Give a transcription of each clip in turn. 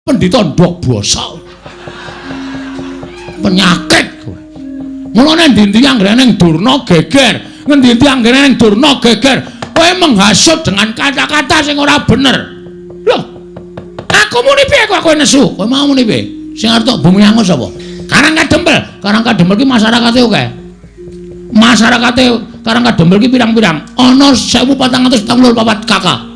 Pendhita ndok basa. Penyakit kowe. Mulane endi-endi anggere ning Durna geger, ngendi-endi anggere ning Durna geger, kowe menghasut dengan kata-kata sing ora bener. Loh. Aku muni piye kok kowe nesu? Kowe mau muni piye? Sing arep tok bumi angus sapa? Karang Kadempel. Karang Kadempel ki masyarakate akeh. Masyarakate Karang Kadempel ki pirang-pirang? Ana 1444 KK.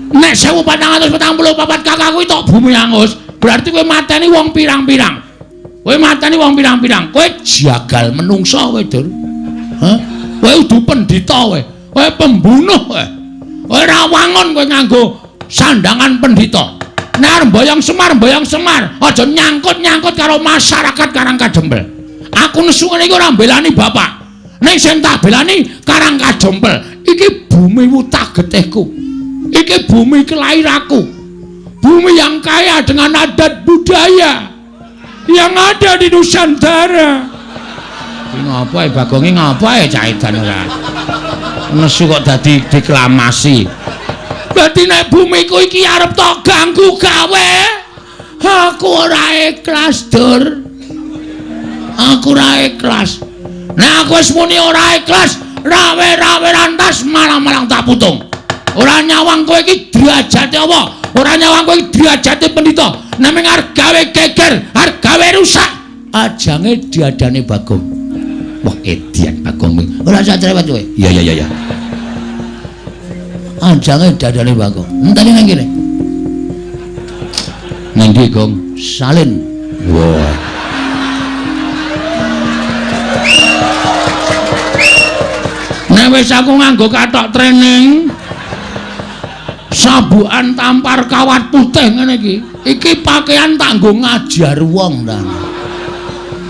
Nek 1444 KK kuwi tok bumi angus, berarti kowe mateni wong pirang-pirang. Kowe mateni wong pirang-pirang. Kowe jagal menungsa kowe, Dur. Hah? Kowe udu pendhita kowe. Kowe pembunuh kowe. Kowe ora wangun kowe nganggo sandangan pendhita. Nek arep mboyong Semar, mboyong Semar, aja nyangkut-nyangkut karo masyarakat Karang Kadempel. Aku nesu ngene iki ora mbelani bapak. Ning sing tak belani Karang Kadempel. Iki bumi wutah getihku. Iki bumi kelahiranku. Bumi yang kaya dengan adat budaya yang ada di Nusantara. Iki ngapa e Bagonge ngapa e cah edan ora? Nesu kok dadi deklamasi. Dadi nek bumiku iki arep tok ganggu gawe, aku ora ikhlas, Dur. Aku ora ikhlas. Nek aku wis muni ora ikhlas, rawe-rawe rantas malang-malang tak putung. Ora nyawang kowe iki derajate apa? Ora nyawang kowe iki derajate pendhita. Nek mung arep gawe geger, arep gawe rusak, ajange diadane Bagong. Wah, edian Bagong. Ora usah cerewet kowe. Iya iya iya. Ajange dadane Bagong. Enteni nang kene. Nang ndi, Gong? Salin. Wah. Nek wis aku nganggo kathok training, sabukan tampar kawat putih ngene iki. Iki pakaian tak nggo ngajar wong ta.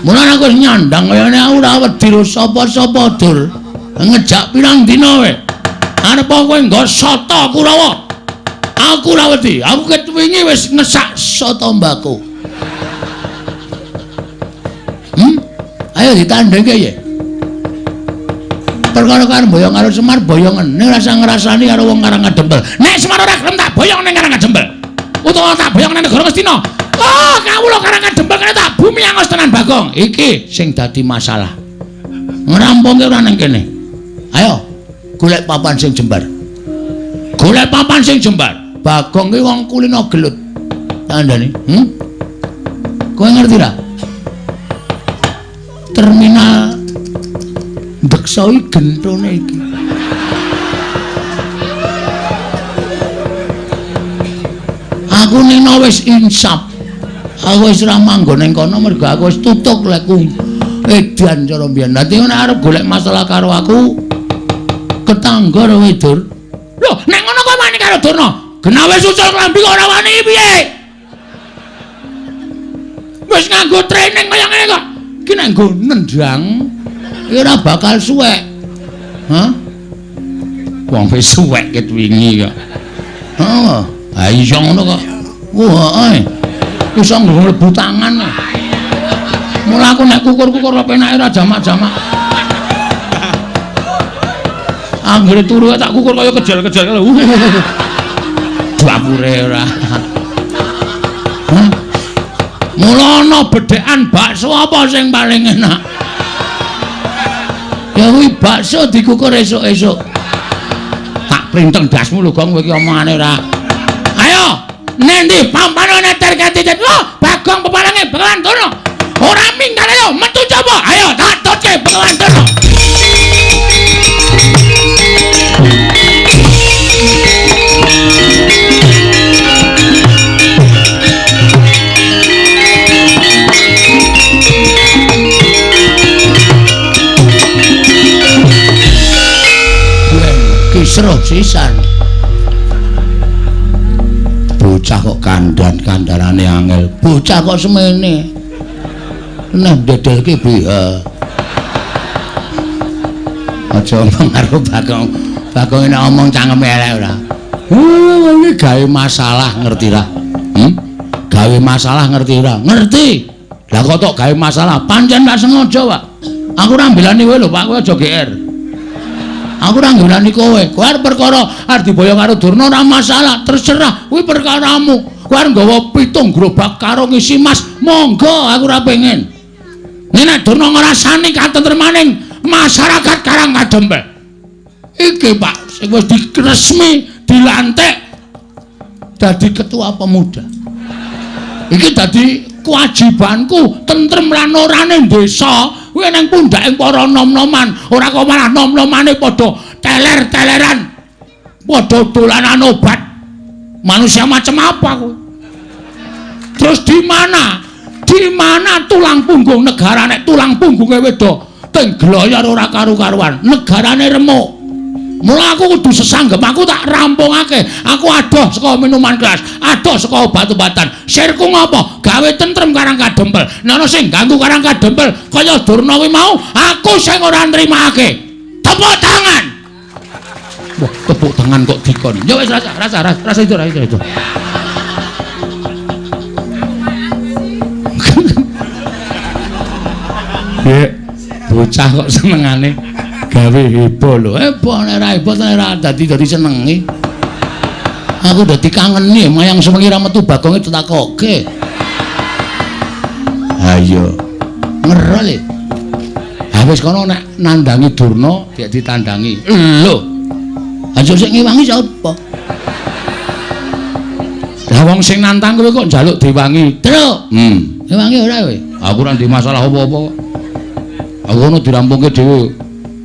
Mulane aku wis nyandang kaya ngene aku ora wedi karo sapa-sapa, Dur. Ngejak pirang dina kowe. Arep kowe nggo soto Kurawa. Aku ora wedi. Aku ket wingi wis ngesak soto mbako. Ayo ditandhengke ya. Perkara karo boyong karo Semar boyongen. Ning rasa ngrasani karo wong Karang Kadempel. Nek Semar ora gelem tak boyong ning Karang Kadempel. Utawa tak boyong ning negara Ngastina. Oh, kawula Karang Kadempel kene tak bumi angus tenan Bagong. Iki sing dadi masalah. Ngrampungke ora ning kene. Ayo golek papan sing jembar. Golek papan sing jembar. Bagong ki wong kulino gelut. Tandane, Kowe ngerti ra? Terminal Deksa iki gentone iki. Aku nino wis insaf. Aku wis ora manggon ning kono mergo aku wis tutuk lekku edan cara mbiyen. Dadi nek arep golek masalah karo aku ketangga kowe, Dur. Lho, nek ngono kowe wani karo Durna. Genah wis ucul klambi kok ora wani piye? Wis nganggo training kaya ngene kok. Iki nek nggo nendang iki ora bakal suwek. Hah? Wong wis suwek ket wingi kok. Heeh. Ha iya ngono kok. Wah, heeh. Iso mlebu tangan. Mula aku nek kukur-kukur penake ora jamak-jamak. Anggere turu tak kukur kaya kejel-kejel. Dapure ora. Hah? Mula ana bedhekan bakso apa sing paling enak? Ya kuwi bakso dikukur esuk-esuk. Tak printeng dasmu lho, Gong, kowe iki omongane ora. Ayo, nendi pampane neter ketitet. Loh, Bagong peparange Begawan Durna. Ora minggat ayo metu coba. Ayo tak tutke Begawan Durna. Kisruh sisan. Bocah kok kandhan-kandhanane angel. Bocah kok semene. Neh ndedelke BH. Aja omong karo Bagong. Bagong nek omong cangkeme elek ora. Iki gawe masalah ngerti ra? Gawe masalah ngerti ora? Ngerti. Lah kok tok gawe masalah? Pancen tak sengaja, Pak. Aku ora mbelani kowe lho, Pak. Kowe aja GR. Aku ora nggulani kowe. Kowe arep perkara arep diboyong karo Durna ora masalah, terserah. Kuwi perkaramu. Kowe arep nggawa 7 gerobak karung isi mas, monggo aku ora pengen. Nek Durna ngrasani katentremaning masyarakat Karang Kadempel. Iki Pak sing wis diresmi dilantik dadi ketua pemuda. Iki dadi kewajibanku tentrem lan orane desa kuwi nang pundhake para nom-noman, ora kok malah nom-nomane padha teler-teleran, padha dolanan obat. Manusia macam apa kowe? Terus di mana? Di mana tulang punggung negara nek tulang punggunge wedo teng gloyor ora karu-karuan, negarane remuk. Mula aku kudu sesanggem, aku tak rampungake. Aku adoh saka minuman keras, adoh saka obat-obatan. Sirku ngopo? Gawe tentrem Karang Kadempel. Nek ana sing ganggu Karang Kadempel kaya Durna kuwi mau, aku sing ora nrimake. Tepuk tangan. Wah, tepuk tangan kok dikon. Ya wis rasa rasa rasa itu rasa itu. Dek, bocah kok senengane gawe heboh lho. Heboh nek ora heboh nek ora dadi senengi. Aku dadi kangeni mayang sewengi ra metu bagonge ditakoke. Ha iya. Ngerol e. Ha wis kono nek nandangi Durna gek ditandangi. Lho. Aja sing ngewangi sapa? Lah wong sing nantang kowe kok njaluk diwangi. Truk. Ngewangi ora kowe? Aku ora ndek masalah apa-apa kok. Aku ono dirampungke dhewe.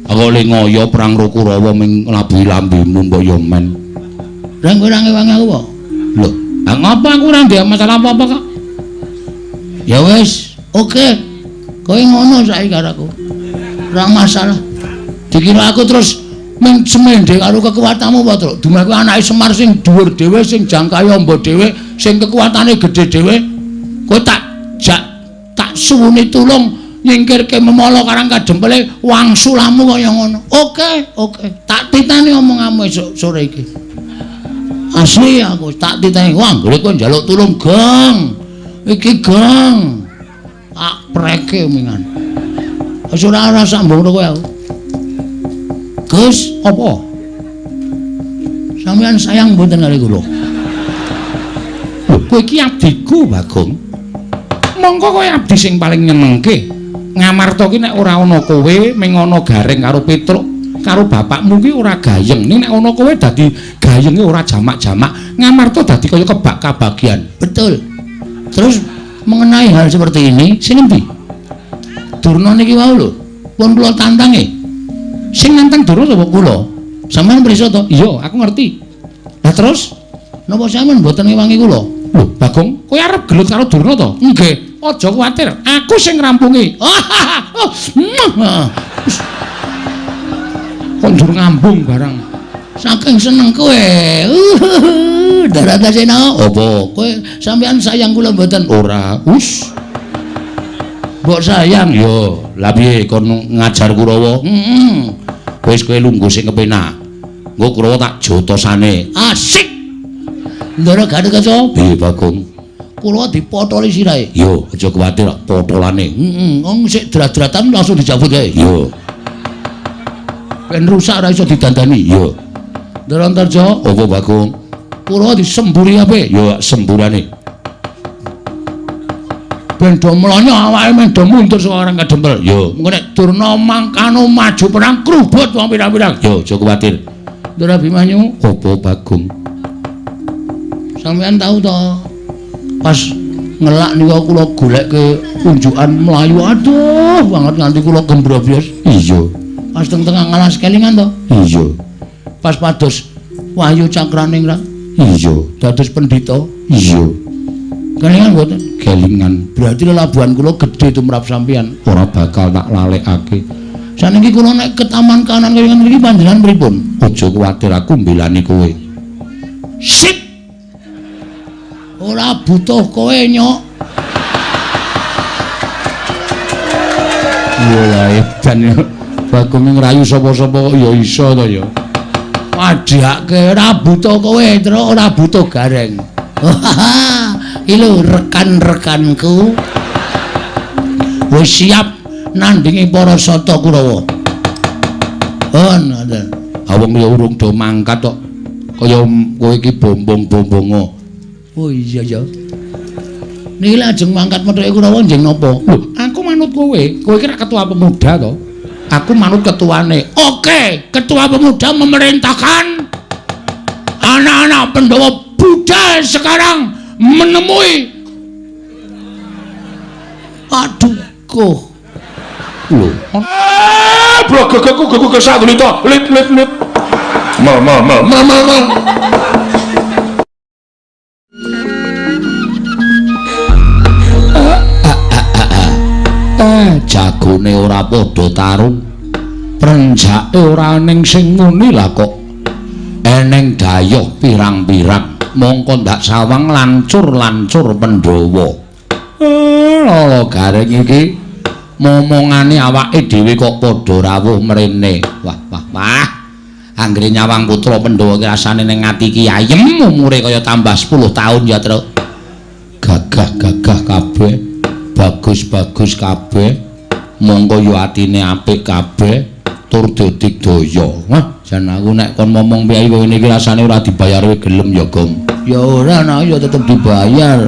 Aku le ngoyo perang karo Kurawa ming nglabuhi lambemu mbok yo men. Lah kowe ora ngewangi aku apa? Lho, ha ngopo aku ora ndek masalah apa-apa kok. Ya wis, oke. Kowe ngono saiki karo aku. Ora masalah. Dikira aku terus ming semende karo kekuatanmu apa, Truk? Dumeh kowe anake Semar sing dhuwur dhewe, sing jangkahe amba dhewe, sing kekuatane gedhe dhewe. Kowe tak jak tak suwuni tulung nyingkirke memala Karang Kadempele wangsulamu kaya ngono. Oke, oke. Tak titeni omonganmu esuk sore iki. Asli aku tak titeni. Wah, anggere kowe njaluk tulung, Geng. Iki Geng. Tak preke mingan. Wis ora ora sambung kowe aku. Gus, apa? Sampeyan sayang mboten kali kula? Lho, kowe iki abdiku, Bagong. Mongko kowe abdi sing paling nyenengke. Ngamarta ki nek ora ana kowe, ming ana Gareng karo Petruk, karo bapakmu ki ora gayeng. Ning nek ana kowe dadi gayenge ora jamak-jamak. Ngamarta dadi kaya kebak kabagian. Betul. Terus mengenai hal seperti ini, sing endi? Durna niki wau lho, pun kula tantange. Sing nantang Durna sapa kula? Sampeyan prisa to? Iya, aku ngerti. Lah terus napa sampeyan mboten ngewangi kula? Lho, Bagong, kowe arep gelut karo Durna to? Nggih. Aja kuwatir, aku sing ngrampungi. Kok njur ngambung barang. Saking seneng kowe. Daratasena, apa? Kowe sampeyan sayang kula mboten? Ora. Us. Mbok sayang yo. Lah piye kon ngajar Kurawa? Heeh. Wis kowe lungguh sing kepenak. Engko Kurawa tak jotosane. Asik. Ndara Gatotkaca. Piye Bagong? Kurawa dipotoli sirahe. Yo, aja kuwatir potolane. Heeh, wong sik drat-dratan langsung dijabut kae. Yo. Ben rusak ora iso didandani. Yo. Ndara Antarja, apa Bagong? Kurawa disemburi kabeh. Yo, semburane. Ben do mlonyo awake men do mundur saka Karang Kadempel. Yo, mengko nek Durna mangkano maju perang krubut wong pirang-pirang. Yo, aja kuwatir. Ndara Abimanyu, apa Bagong? Sampeyan tau to pas ngelak niku kula golekke unjukan mlayu aduh banget nganti kula gembrobyos. Iya. Pas teng tengah ngalas kelingan to? Iya. Pas pados Wahyu Cakraningrat. Iya. Dados pendhita. Iya. Kelingan mboten? Kelingan. Berarti lelabuhan kula gedhe tumrap sampeyan. Ora bakal tak lalekake. Saniki kula nek ke taman kanan kelingan mriki panjenengan pripun? Aja kuwatir aku mbelani kowe. Sip. Ora butuh kowe nyok. Iya lah edan ya. Bagong ngrayu sapa-sapa kok ya iso to ya. Padhake ora butuh kowe, Truk, ora butuh Gareng. Iki lho rekan-rekanku wis siap nandingi para sata Kurawa. Oh, ngoten. Ha wong ya urung do mangkat kok. Kaya kowe iki bombong-bombongo. Oh iya ya. Niki lajeng mangkat methuke Kurawa njeng napa? Lho, aku manut kowe. Kowe iki rak ketua pemuda to. Aku manut ketuane. Oke, ketua pemuda memerintahkan anak-anak Pandhawa budal sekarang menemui Paduka. Lho, blogegeku geku kesak dulita. Lip lip lip. Mal mal mal mal mal mal. Jagone ora padha tarung, prenjake ora ning sing muni lah kok eneng dayoh pirang-pirang mongko ndak sawang lancur-lancur Pandhawa. Lala Gareng iki momongane awake dhewe kok padha rawuh mrene. Wah wah wah, anggere nyawang putra Pandhawa ki rasane ning ati ki ayem, umure kaya tambah 10 tahun ya, Truk. Gagah-gagah kabeh, bagus-bagus kabeh, mongko yo atine apik kabeh tur digdaya. Wah, jan aku nek kon momong piye kowe ngene iki rasane ora dibayar kowe gelem ya, Gong. Ya ora, nah ya tetep dibayar.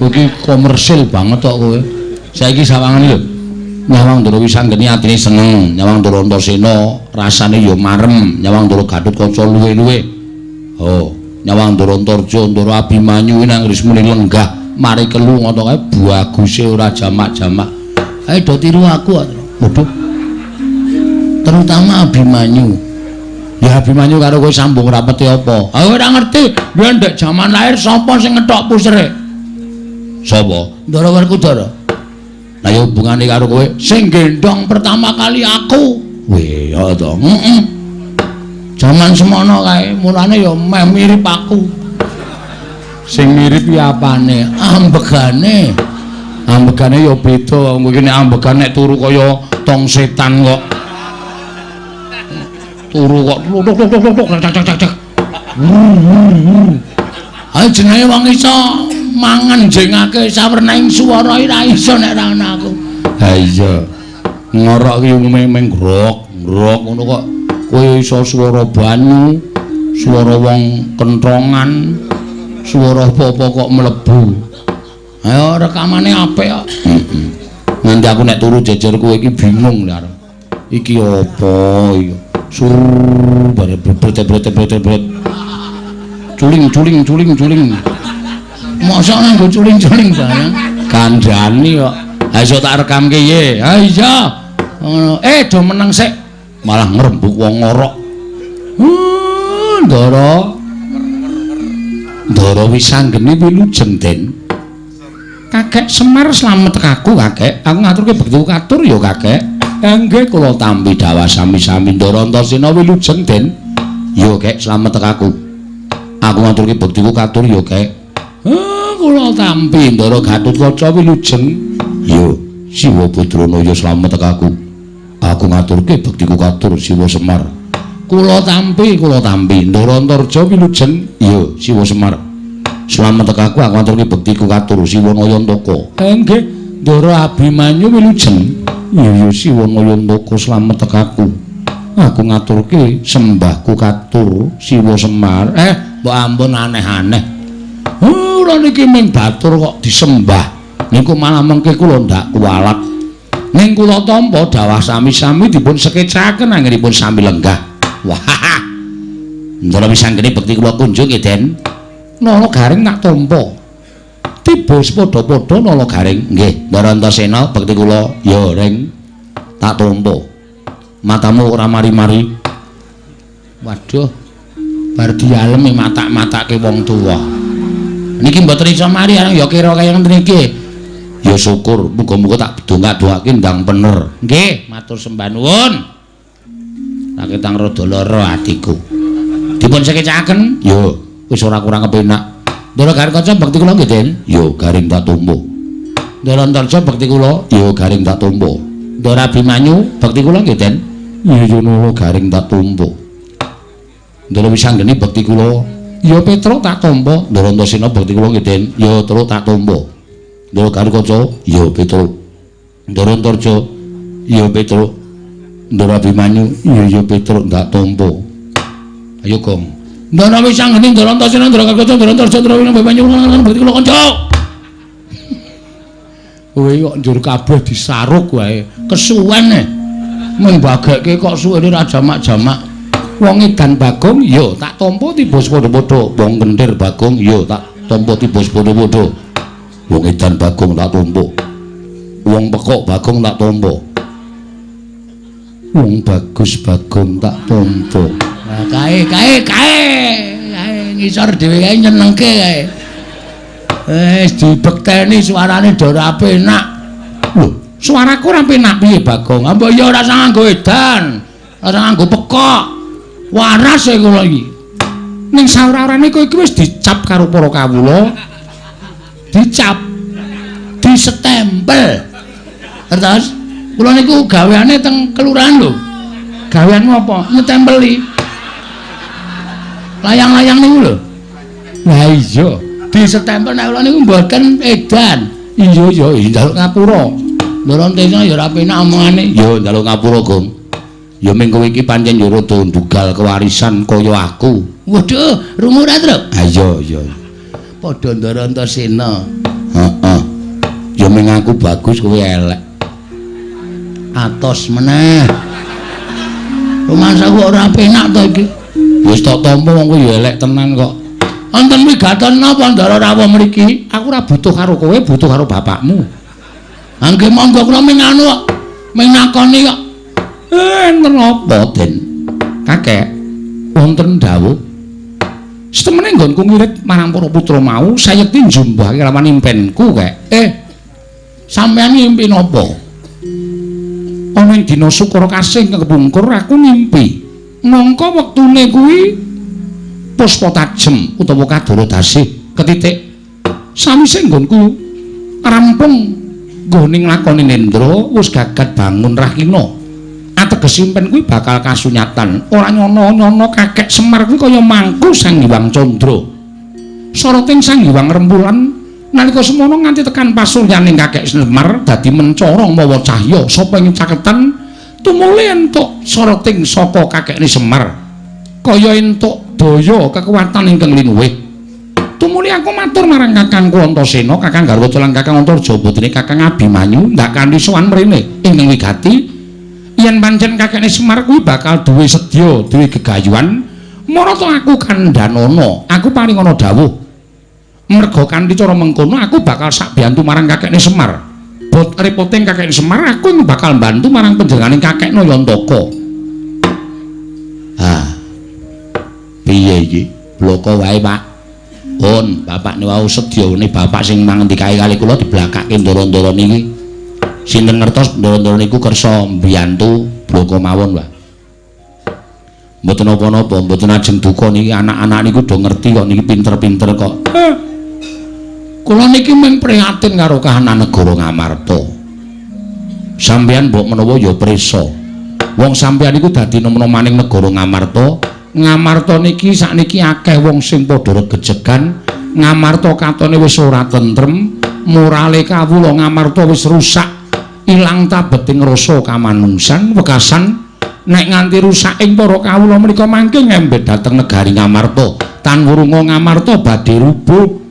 Kowe iki komersil banget kok kowe. Saiki sawangane lho. Nyawang Ndara Wisanggeni atine seneng, nyawang Ndara Antasena rasane ya marem, nyawang Ndara Gatotkaca luwe-luwe. Oh, nyawang Ndara Antarja, Ndara Abimanyu nang rismune lenggah mari kelu ngono kae baguse ora jamak-jamak. Ayo do tiru aku. Waduh. Terutama Abimanyu. Ya Abimanyu karo kowe sambung rapete apa? Aku ora ngerti. Biyen ndek jaman lahir sapa sing ngetok pusere? Sapa? Ndara Werkudara. Lah ya hubungane karo kowe sing gendong pertama kali aku. Weh, ya to. Heeh. Jaman semono kae, mulane ya meh mirip aku. Sing mirip ya apane? Ambegane. Ambegane ya beda. Wong iki nek ambegan nek turu kaya tong setan kok. Turu kok tuk tuk tuk tuk tak tak tak. Ayo jenenge wong iso mangan jengake sawernaing swara ora iso nek ora ana aku. Ha iya. Ngorok ki umume meng grok, grok ngono kok kowe iso swara banyu, swara wong kentongan, swara apa-apa kok mlebu. Ayo rekamane apik kok. Heeh. Nganti aku nek turu jejer kowe iki bingung lho. Iki apa iki? Sur bare bret-bret-bret-bret. Culing culing culing culing. Mosok nganggo culing-culing barang. Kandhani kok. Ha iso tak rekamke piye? Ha iya. Ngono. Do meneng sik. Malah ngrembug wong ngorok. Ndara. Ndara Wisanggeni wilujeng, Den. Kakek Semar slamet aku, Kakek. Aku ngaturke bekti katur ya, Kakek. Nggih kula tampi dawah sami-sami Ndara Antasena wilujeng, Den. Ya, Kek, slamet aku. Aku ngaturke bektiku katur ya, Kek. Kula tampi Ndara Gatotkaca wilujeng. Ya, Siwa Putrana ya slamet aku. Aku ngaturke bektiku katur Siwa Semar. Kula tampi, kula tampi Ndara Antarja wilujeng. Ya, Siwa Semar. Slamet aku, aku ngaturke bektiku katur Siwa Nayantaka. Nggih, Ndara Abimanyu wilujeng. Ya, ya Siwa Nayantaka slamet aku. Aku ngaturke sembahku katur Siwa Semar. Mbok ampun aneh-aneh. Kula niki ming batur kok disembah. Niku malah mengke kula ndak kuwalat. Ning kula tampa dawah sami-sami dipun sekecaken anggenipun sami lenggah. Wah. Ndara Wisanggeni bekti kula kunjung nggih, Den. Nala Garing tak tampa. Tiba padha-padha Nala Garing. Nggih, Ndara Antasena bekti kula ya ring tak tampa. Matamu ora mari-mari. Waduh. Bar dialemi matak-matake wong tuwa. Niki mboten iso mari areng ya kira kaya ngene iki. Ya syukur, muga-muga tak dongak-dongake ndang bener. Nggih, matur sembah nuwun. Raketang rada lara atiku. Dipun sekecaken? Ya, wis ora kurang kepenak. Ndara Garing Kaca bekti kula nggih, Den. Ya, Garing tak tampa. Ndara Antarja bekti kula? Ya, Garing tak tampa. Ndara Abimanyu bekti kula nggih, Den. Ya, ya Nala Garing tak tampa. Ndara Wisanggeni bekti kula? Ya Petruk tak tampa. Ndara Antasena bekti kula nggih, Den. Ya Truk tak tampa. Ndara Garukaca? Ya Petruk. Ndara Antarja? Ya Petruk. Ndara Abimanyu? Ya ya Petruk tak tampa. Ayo Gong. Ndara wis anggene Ndara Antasena Ndara Kaca Ndara Antarja Ndara Wina Bapak nyuwun bukti kula kanca. Kowe kok njur kabeh disaruk wae. Kesuwen e. Mbagekke kok suwene ra jamak-jamak. Wong edan Bagong ya tak tampa tiba padha-padha. Wong kenthir Bagong ya tak tampa tiba padha-padha. Wong edan Bagong tak tampa. Wong pekok Bagong tak tampa. Wong bagus Bagong tak tampa. Nah, kae kae kae kae ngisor dhewe kae nyenengke kae. Wis dibekteni suarane do ora penak. Lho, suaraku ora penak piye Bagong? Mbok ya ora usah nganggo edan, ora usah nganggo pekok. Waras e kula iki. Ning saora-orane kowe iki wis dicap karo para kawula. Dicap. Disetempel. Terus kula niku gaweane teng kelurahan lho. Gaweanmu apa? Nyetempeli. Layang-layang niku lho. Lah iya, disetempel nek kula niku mboten edan. Iya ya, njaluk ngapura. Ndara Antasena ya ora penak omongane. Ya njaluk ngapura, Gong. Ya ming kowe iki pancen ya rada ndugal kewarisan kaya aku. Waduh, rungu ora, Truk? Ha iya iya. Padha Ndara Antasena. Heeh. Ya ming aku bagus kowe elek. Atos meneh. Rumangsaku ora penak to iki. Wis tak tampa wong kowe ya elek tenan kok. Wonten wigaton napa Ndara rawuh mriki? Aku ora butuh karo kowe, butuh karo bapakmu. Ha nggih monggo kula ming anu kok. Ming nakoni kok. Enten apa, Den? Kakek, wonten dawuh. Setemene nggonku ngirit marang para putra mau, sayekti njumbahake kelawan impenku, Kek. Sampeyan ngimpi napa? Ana ing dina Sukara Kasih kepungkur aku ngimpi. Mongko wektune kuwi puspa tajem utawa kadara dasih ketitik. Sawise nggonku rampung nggone nglakoni nendra, wis gagat bangun rahina. Ateges impen kuwi bakal kasunyatan. Ora nyono-nyono kakek Semar kuwi kaya mangku Sang Hyang Candra. Soroting Sang Hyang Rembulan nalika semono nganti tekan pasuryaning kakek Semar dadi mencorong mawa cahya sapa ing caketan tumuli entuk soroting saka kakekne Semar. Kaya entuk daya kekuatan ingkang linuwih. Tumuli aku matur marang Kakangku Antasena, Kakang Garwata lan Kakang Antarja putrine Kakang Abimanyu ndak kanthi sowan mrene ing wigati. Yen pancen kakekne Semar kuwi bakal duwe sedya, duwe gegayuhan, marata aku kandhanana, aku paringana dawuh. Merga kanthi cara mengkono aku bakal sak biyantu marang kakekne Semar. Bot repoting kakekne Semar, aku bakal mbantu marang panjenengane kakekne Yantaka. Ha. Piye iki? Bloko wae, Pak. Pun, bapakne wau sedyane bapak sing mangendikae kali kula diblakake ndara-ndara niki. Sinten ngertos ndara-ndara niku kersa mbiyantu bloko mawon, Pak. Mboten napa-napa, mboten ajeng duka niki anak-anak niku do ngerti kok niki pinter-pinter kok. Kula niki mung prihatin karo kahanan negara Ngamarta. Sampeyan mbok menawa ya prisa. Wong sampeyan niku dadi nom-nomaning negara Ngamarta. Ngamarta niki sakniki akeh wong sing padha regejegan. Ngamarta katone wis ora tentrem, morale kawula Ngamarta wis rusak. Ilang tabeting rasa kamanungsan wekasan nek nganti rusak ing para kawula menika mangke ngembet dhateng negari Ngamarta. Tan wurunga Ngamarta badhe rubuh.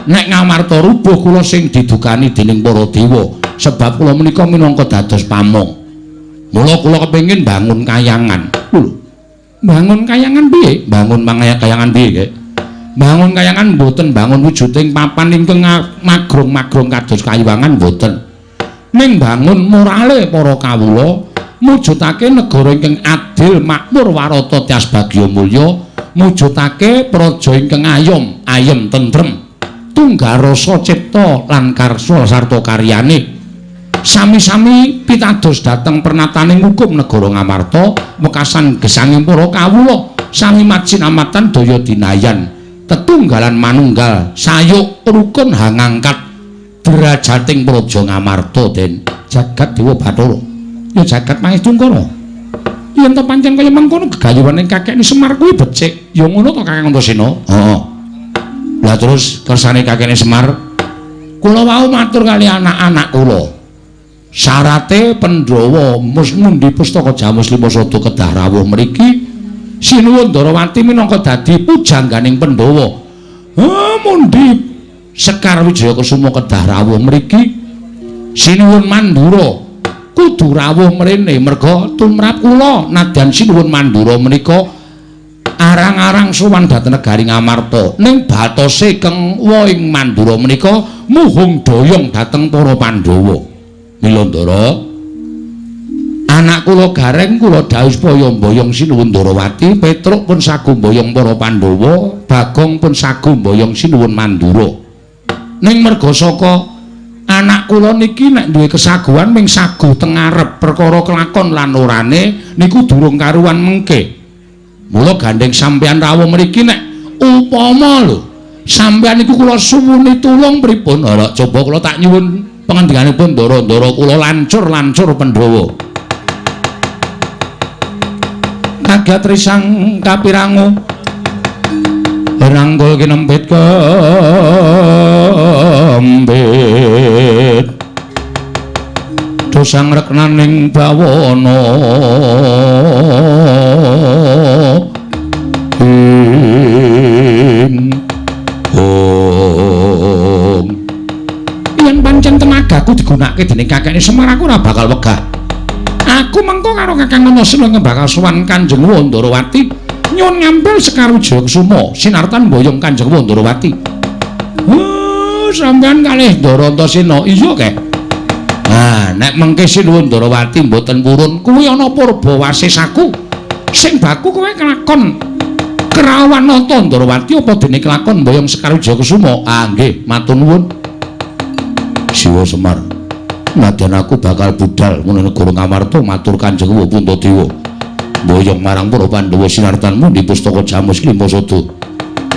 Nek Ngamarta rubuh kula sing didukani dening para dewa, sebab kula menika minangka dados pamong. Mula kula kepengin bangun kayangan. Lho, bangun kayangan piye? Bangun kayangan piye, Kek? Bangun kayangan mboten bangun wujuding papan ingkang magrong-magrong kados kayuwangan mboten. Ning bangun morale para kawula, mujudake negara ingkang adil, makmur, warata, tias bagya mulya, mujudake praja ingkang ayom, ayem tentrem, tunggal rasa cipta lan karsa sarta karyane. Sami-sami pitados dhateng pernataning hukum negara Ngamarta, wekasan gesanging para kawula, sami majinamatan daya dinayan, tetunggalan manunggal, sayuk rukun hangangkat derajating praja Ngamarta. Den jagat Dewa Bathara ya jagat Mahestungkara. Yen to pancen kaya mengkono gegayuhane kakekne Semar kuwi becik, ya ngono to Kakang Antasena? Heeh. Lah terus kersane kakekne Semar, kula wau matur kali anak-anak kula. Syarate Pandhawa mundi pustaka Jamus Lima Sada kedah rawuh mriki Sinuwun Ndarawati minangka dadi pujangganing Pandhawa. Mundi Sekar Wijaya Kusuma kedah rawuh mriki. Sinuwun Mandura kudu rawuh mrene merga tumrap kula nadyan Sinuwun Mandura menika arang-arang sowan dhateng negari Ngamarta. Ning batose keng ing Mandura menika muhung doyong dhateng para Pandhawa. Mila Ndara, anak kula Gareng kula dhawuh supaya mboyong Sinuwun Ndarawati, Petruk pun sagu mboyong para Pandhawa, Bagong pun sagu mboyong Sinuwun Mandura. Ning merga saka anak kula niki nek duwe kesaguhan ming sagu teng ngarep perkara kelakon lan orane niku durung karuan mengke. Mula gandeng sampeyan rawuh mriki nek upama lho sampeyan niku kula suwuni tulung pripun? Ora coba kula tak nyuwun pangandikanipun ndara-ndara kula lancur-lancur Pandhawa. Kagiat risang kapirangu rangkul kinempit kempit dosang reknaning bawana ing ong. Yen pancen tenagaku digunakake dening kakekne Semar, aku ora bakal wegah. Aku mengko karo Kakang Antasena bakal sowan Kanjeng Wandarawati nyuwun ngambil Sekar Wijaya Kusuma sinartan mboyong Kanjeng Wandarawati. Sampeyan kalih Ndara Antasena. Iya keh. Nah, nek mengke Sinuwun Ndarawati mboten purun, kuwi ana purba wasesaku. Sing baku kowe kelakon kerawan nata Ndarawati apa dene kelakon mboyong Sekar Wijaya Kusuma? Ah nggih, matur nuwun. Siwa Semar, nadyan aku bakal budal menuju negara Ngamarta matur Kanjeng Puntadewa. Mboyong marang para Pandhawa sinartan mundi pustaka Jamus Lima Sada.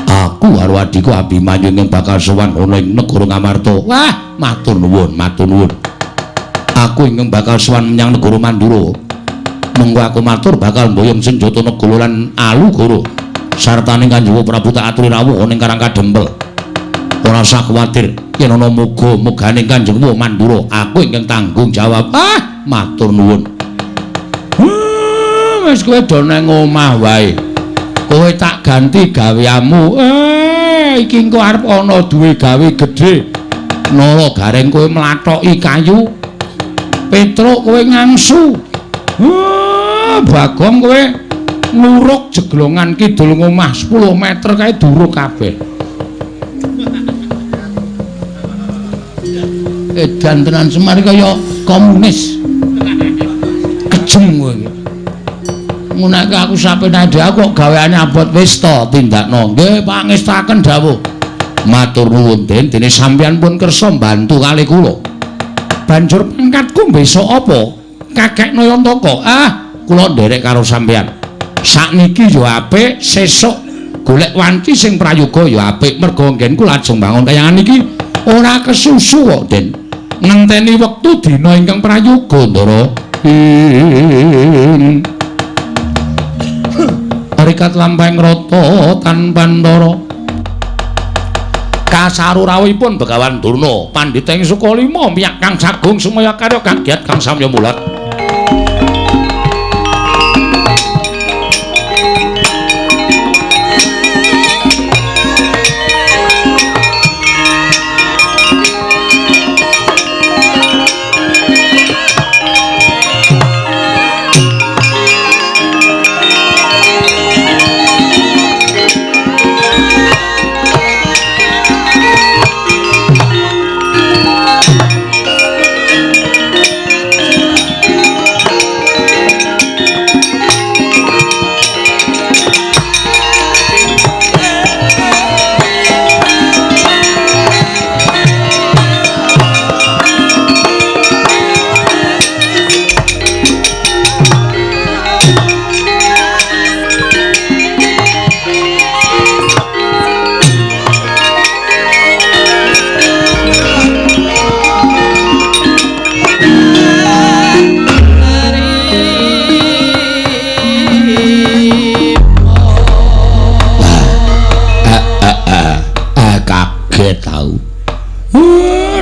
Aku karo adhiku Abimanyu ingkang bakal sowan ana ing negara Ngamarta. Wah, matur nuwun, matur nuwun. Aku ingkang bakal sowan menyang negara Mandura. Mengko aku matur bakal mboyong senjata negara lan alugara. Sartane Kanjeng Prabu tak aturi rawuh ana ing Karang Kadempel. Ora usah kuwatir yen ana muga-mugane Kanjeng Mandura, aku ingkang tanggung jawab. Ah, matur nuwun. Wis kowe do nang omah wae. Kowe tak ganti gaweanmu. Iki engko arep ana duwe gawe gedhe. Nara Gareng kowe mlathoki kayu. Petruk kowe ngangsu. Bagong kowe nguruk jeglongan kidul ngomah 10 meter kae duruk kabeh. Edan tenan Semar kaya komunis. Kejem kowe iki. Ngunake aku sapenake dhewe aku kok gaweane abot wis to tindakno. Nggih pangestaken dawuh. Matur nuwun Den, dene sampeyan pun kersa mbantu kalih kula. Banjur pangkatku besok apa? Kakek Nayantaka. Ah, kula nderek karo sampeyan. Sakniki ya apik, sesuk golek wanci sing prayoga ya apik. Merga nggenku lajeng bangun kayangan iki ora kesusu kok, Den. Ngenteni wektu dina ingkang prayoga, Ndara. Rikat lampahing rata tanpa ndara. Kasaru rawuhipun Begawan Durna, pandhita ing Sukalima, miyak kang sagung sumaya karya kagiat kang samya mulat.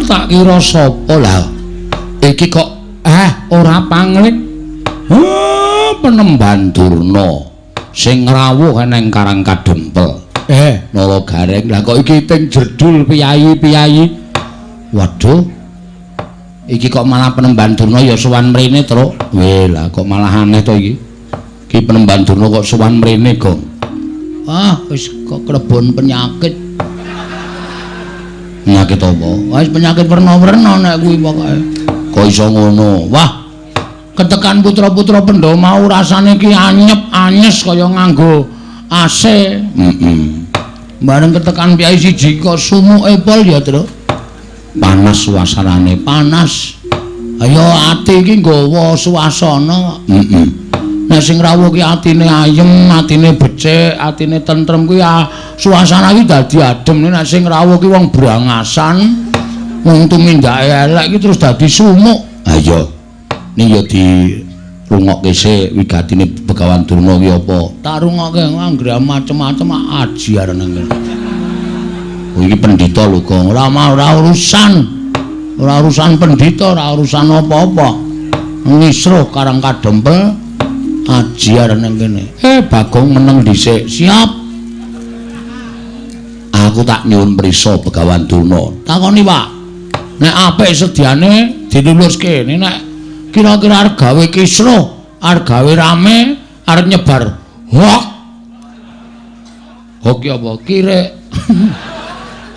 Tak kira sapa lah iki kok ora pangling. Penemban Durna Sing rawuh eneng Karang Kadempel. Nala Gareng, lah kok iki ping jerdul piyayi-piyayi. Waduh. Iki kok malah Penemban Durna ya sowan mrene, Truk. Weh, lah kok malah aneh to iki. Iki Penemban Durna kok sowan mrene, Gong. Ah, wis kok klebon penyakit. Penyakit apa? Wis penyakit werna-werna nek kuwi pokoke. Kok iso ngono? Wah. Ketekan putra-putra Pandhawa mau rasane ki anyep-anyes kaya nganggo AC. Heeh. Bareng ketekan piyai siji kok sumuke pol ya, Truk. Panas suasanane, panas. Ayo ati iki nggawa suasana. Heeh. Nek sing rawuh ki atine ayem, atine becik, atine tentrem kuwi suasana iki dadi adem. Nek sing rawuh ki wong brangasan, wong tumindake elek iki terus dadi sumuk. Ha iya. Ning ya dirungokke sik wigatine Begawan Durna ki apa? Tak rungokke anggere macem-macem aji arene ngene. Oh iki pendhita lho, Gong. Ora ora urusan. Ora urusan pendhita, ora urusan apa-apa. Ngisruh Karang Kadempel aji arene kene. Bagong meneng dhisik. Siap. Aku tak nyuwun prisa Begawan Durna. Takoni, Pak. Nek apik sediane diluluske. Nek kira-kira arep gawe kisruh, arep gawe rame, arep nyebar hoak. Hoak ki apa? Kirek.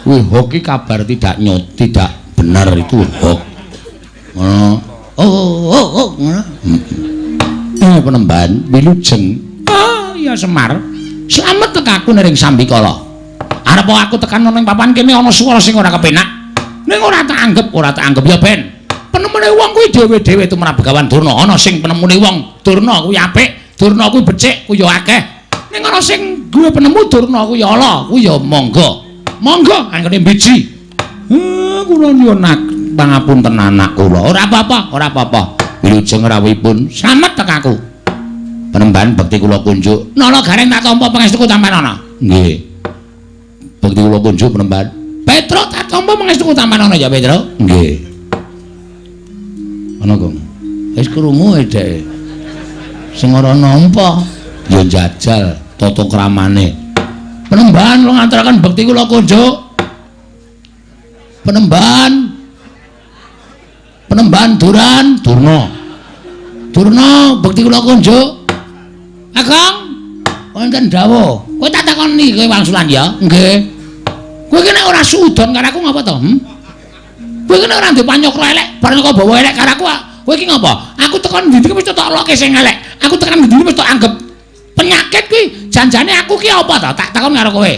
Wih, hoak ki kabar tidak nyot, tidak benar itu hoak. Ngono. Oh, ngono. Penemban wilujeng. Oh, ya Semar. Slamet tekaku ning sambikala. Arep aku tekan ning papan kene ana swara sing ora kepenak. Ning ora tak anggep, ora tak anggep ya ben. Penemune wong kuwi dhewe-dhewe tumrap Begawan Durna. Ana sing penemune wong Durna kuwi apik, Durna kuwi becik, kuwi ya akeh. Ning ana sing duwe penemu Durna kuwi ala, kuwi ya monggo. Monggo anggone mbiji. Kula nyuwun pangapunten anak kula. Ora apa-apa, ora apa-apa. Wilujeng rawuhipun slamet tekaku. Penemban bekti kula kunjuk. Nala Gareng tak tampa pangestuku tampanana. Nggih. Bekti kula kunjuk Penemban. Petruk tak tampa pangestuku tampanana ya, Petruk. Nggih. Ana, Gong. Wis krungu dheke. Sing ora nampa ya njajal tata kramane. Penemban kula ngaturaken bekti kula kunjuk. Penemban. Penemban Duran, Durna. Durna bekti kula kunjuk. Kakang, wonten dawuh. Kowe tak takoni kowe wangsulan ya? Nggih. Kowe iki nek ora suudon karo aku ngapa to? Kowe iki nek ora ndek panyokra elek, bareng kok bawa elek karo aku, kowe iki ngapa? Aku tekan ndi-ndi wis tok loke sing elek. Aku tekan ndi-ndi wis tok anggep penyakit kuwi. Janjane aku ki apa to? Tak takon karo kowe.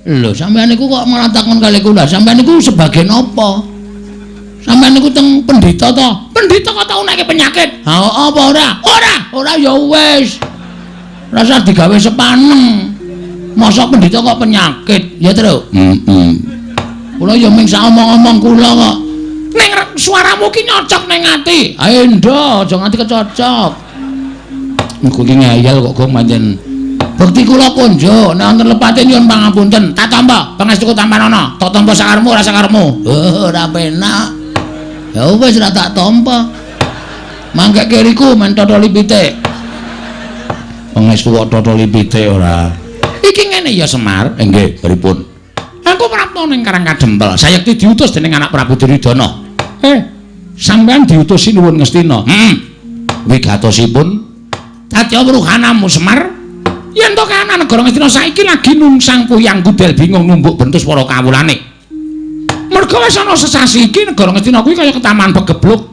Lho, sampeyan niku kok malah takon kali kula. Sampeyan niku sebagai napa? Sampeyan niku teng pendhita to? Pendhita kok tau nekke penyakit? Ha apa ora? Ora, ora ya wis. Rasa digawe sepaneng. Masa pendhita kok penyakit? Ya, Truk. Heeh. Kula ya ming sak omong-omong kula kok. Ning suaramu ki nyocok ning ati. Ayo ndo, aja nganti kecocok. Engko ki ngeyel kok Gong pancen. Bekti kula kunjuk, nek wonten lepate nyuwun pangapunten. Tak tampa pangestuku tampanana. Tak tampa sakarepmu ora sakarepmu. Oh, ora penak. Ya wis ora tak tampa. Mangke kiriku men totoli pitik. Pangestu kok totoli pitik ora. Iki ngene ya Semar. Nggih, pripun? Aku prapta ning Karang Kadempel. Sayekti diutus dening anak Prabu Duryudana. Sampeyan diutus sinuwun Ngastina. Heeh. Wigatosipun Satya Wruhanamu Semar. Yen to kahanan negara Ngastina saiki lagi nungsang puyang gudel bingung numbuk bentus para kawulane. Merga wis ana sesasi iki negara Ngastina kuwi kaya ketaman pegebluk.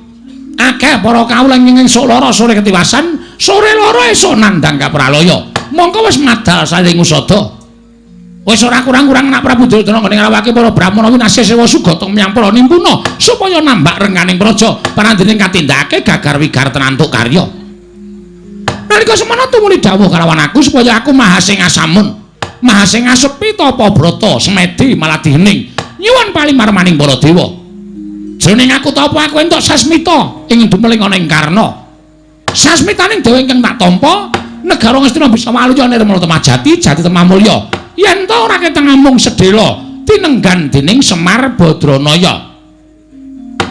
Akeh para kawula ing esuk lara sore ketiwasan, sore lara esuk nandhang kapralaya. Mongko wis madal saling usada. Wis ora kurang-kurang anak Prabu Duryudana nggone ngrawake para brahmana winasih sewa sugata menyang para nimpuna supaya nambak renganing praja panandhening katindakake gagar wigar tenantuk karya. Nalika semana tumuli dawuh kalawan aku supaya aku mahasing asamun, mahasing asepi tapa brata semedi maladih hening nyuwun palimarmaning para dewa. Jroning aku tapa aku entuk sasmita ing dumeling ana ing Karna. Sasmitaning dewa ingkang tak tampa negara Ngastina bisa waluya nirmala temajati jati temah mulya. Yen ta ora keteng amung sedhela tinenggan dening Semar Badranaya.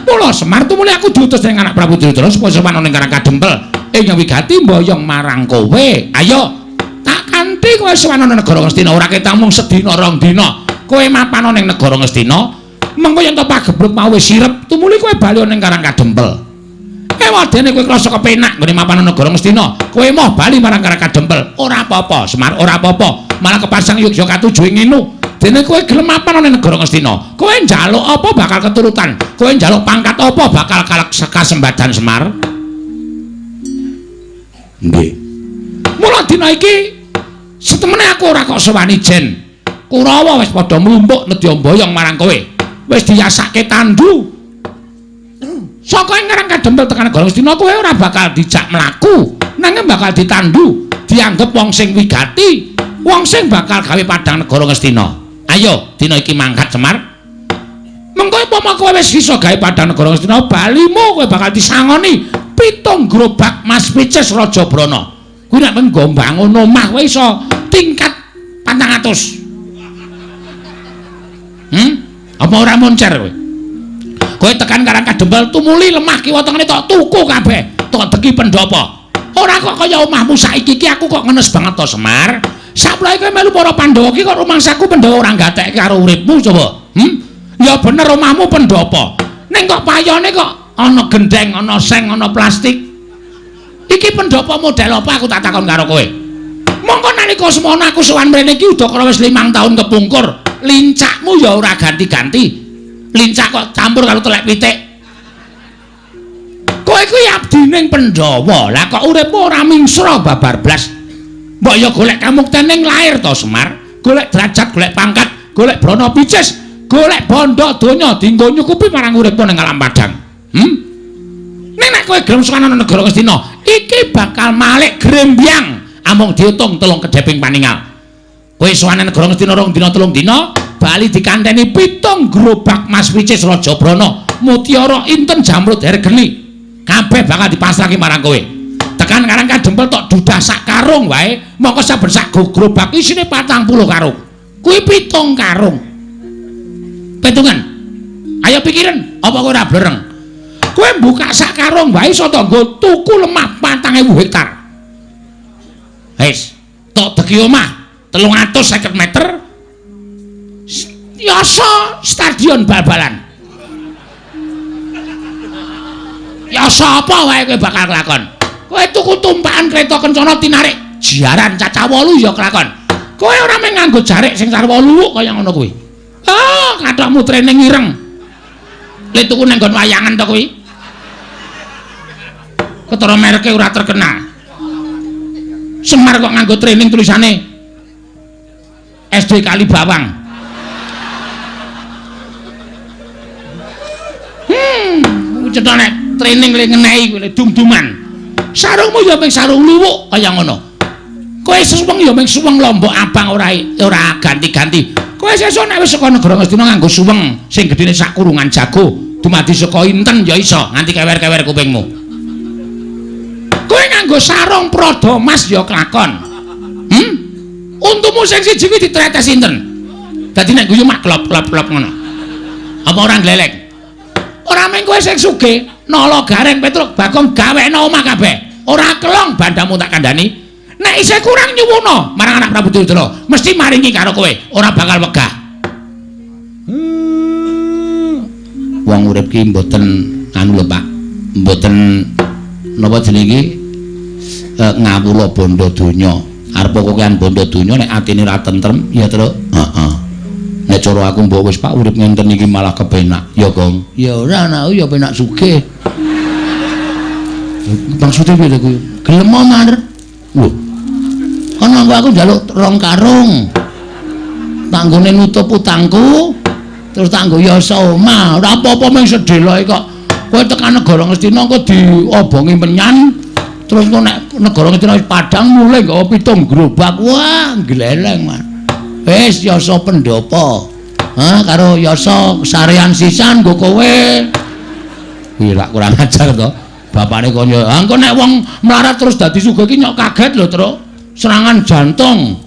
Mula Semar tumuli aku diutus dening anak Prabu Duryudana supaya sowan ana ing Karang Kadempel ing wigati mboyong marang kowe. Ayo tak Kanthi kowe sowan ana negara Ngastina ora ketang mung sedina rong dina. Kowe mapan ning negara Ngastina, mengko yen to pagebluk mau wis sirep, tumuli kowe bali ning Karang Kadempel. Ewadene kowe krasa kepenak nggone mapan negara Ngastina, kowe moh bali marang Karang Kadempel. Ora apa-apa, Semar, ora apa-apa. Malah kepasang yogya katuju ing ngene. Dene kowe gelem mapan ning negara Ngastina, kowe njaluk apa bakal keturutan, kowe njaluk pangkat apa bakal kasembadan Semar. Nggih. Mula dina iki setemene aku ora kok sowan ijen. Kurawa wis padha mlumpuk nedya mboyong marang kowe. Wis diyasake tandu. Saka ing Karang Kadempel tekan negara Ngastina kowe ora bakal dijak mlaku, nanging bakal ditandu, dianggep wong sing wigati, wong sing bakal gawe padhang negara Ngastina. Ayo dina iki mangkat Semar. Mengko upama kowe wis iso gawe padhang negara Ngastina, balimu kowe bakal disangoni 7 gerobak Mas Picis Raja Brana. Kuwi nek menggo mbangun omah kowe iso tingkat 400. Apa ora moncer kowe? Kowe tekan Karang Kadempel tumuli lemah kiwa tengene tok tuku kabeh, tok deki pendopo. Ora kok kaya omahmu saiki iki aku kok ngenes banget to Semar. Saplae kowe melu para Pandhawa iki kok rumangsaku Pandhawa ora gatekke karo uripmu coba. Ya bener omahmu pendopo. Ning kok payone kok ana gendeng, ana seng, ana plastik. Iki pendopo model apa aku tak takon karo kowe. Mongko nalika semono aku sowan mrene iki udakara wis 5 tahun kepungkur. Lincakmu ya ora ganti-ganti. Lincak kok campur karo telek pitik. Kowe kuwi abdining Pandhawa. Lah kok uripmu ora mingsra babar blas. Mbok ya golek kamukten ning lair to Semar, golek derajat, golek pangkat, golek brana picis, golek bondo donya dienggo nyukupi marang uripmu ning alam padang. Ning nek kowe gelem sowan ana negara Ngastina, iki bakal malik grembyang amung diitung 3 kedheping paningal. Kowe sowan negara Ngastina 2 dina 3 dina, bali dikanteni 7 gerobak Mas Picis Raja Brana, mutiara inten jamrud hergeni. Kabeh bakal dipasrahke marang kowe. Tekan Karang Kadempel tok dudah sak karung wae, mongko saben sak gerobak isine 40 karung. Kuwi 7 karung. Pitungan. Ayo pikiran, apa kowe ora blereng? Kowe buka sak karung wae iso to nggo tuku lemah 4.000 hektar. Wis, tok deki omah 350 meter. Yasa stadion bal-balan. Yasa apa wae kowe bakal kelakon? Kowe tuku tumpakan kereta kencana tinarik jaran cacah 8 ya kelakon. Kowe ora mung nganggo jarik sing sarwa luwuk kaya ngono kuwi. Ah, kathokmu training ireng. Le tuku nang nggon wayangan to kuwi. Ketara mereke ora terkenal. Semar kok nganggo training tulisane SD Kalibawang. Cetha nek training le ngenehi kuwi dum-duman. Sarungmu ya mung sarung luwuk kaya ngono. Kowe suweng ya mung suweng lombok abang ora ganti-ganti. Kowe sesuk nek wis saka negara Ngastina nganggo suweng sing gedene sak kurungan jago, dumadi saka inten ya iso nganti kewer-kewer kupingmu. Kowe nganggo sarung prada mas ya kelakon. Untumu sing siji kuwi ditretes inten. Dadi nek guyu mak klop-klop-klop ngono. Apa ora gleleng? Ora mung kowe sing sugih, Nala Gareng Petruk Bagong gawekno omah kabeh. Ora kelong bandamu tak kandhani. Nek isih kurang nyuwuna marang anak Prabu Duryudana, mesti maringi karo kowe, ora bakal wegah. Wong urip ki mboten anu lho Pak. Mboten napa jenenge iki ngawula bondo donya. Arep kokean bondo donya nek atine ora tentrem, ya Truk. Heeh. Nek cara aku mbok wis Pak urip ngenten iki malah kepenak. Ya, Gong. Ya ora anakku ya penak sugih. Maksude piye to kuwi? Gelem Mar. Lho. Ana aku njaluk 2 karung. Tanggone nutup utangku, terus tanggo yasa omah. Ora apa-apa mung sedheloe kok. Kowe tekan negara Ngastina engko diobongi menyan, terus engko nek negara Ngastina wis padhang mulih nggawa 7 gerobak. Wah, gleleng, Mas. Wis yasa pendopo. Ha karo yasa sarean sisan nggo kowe. Kuwi lak kurang ajar to. Bapane kon yo, engko nek wong melarat terus dadi sugih iki nyok kaget lho, Truk. Serangan jantung.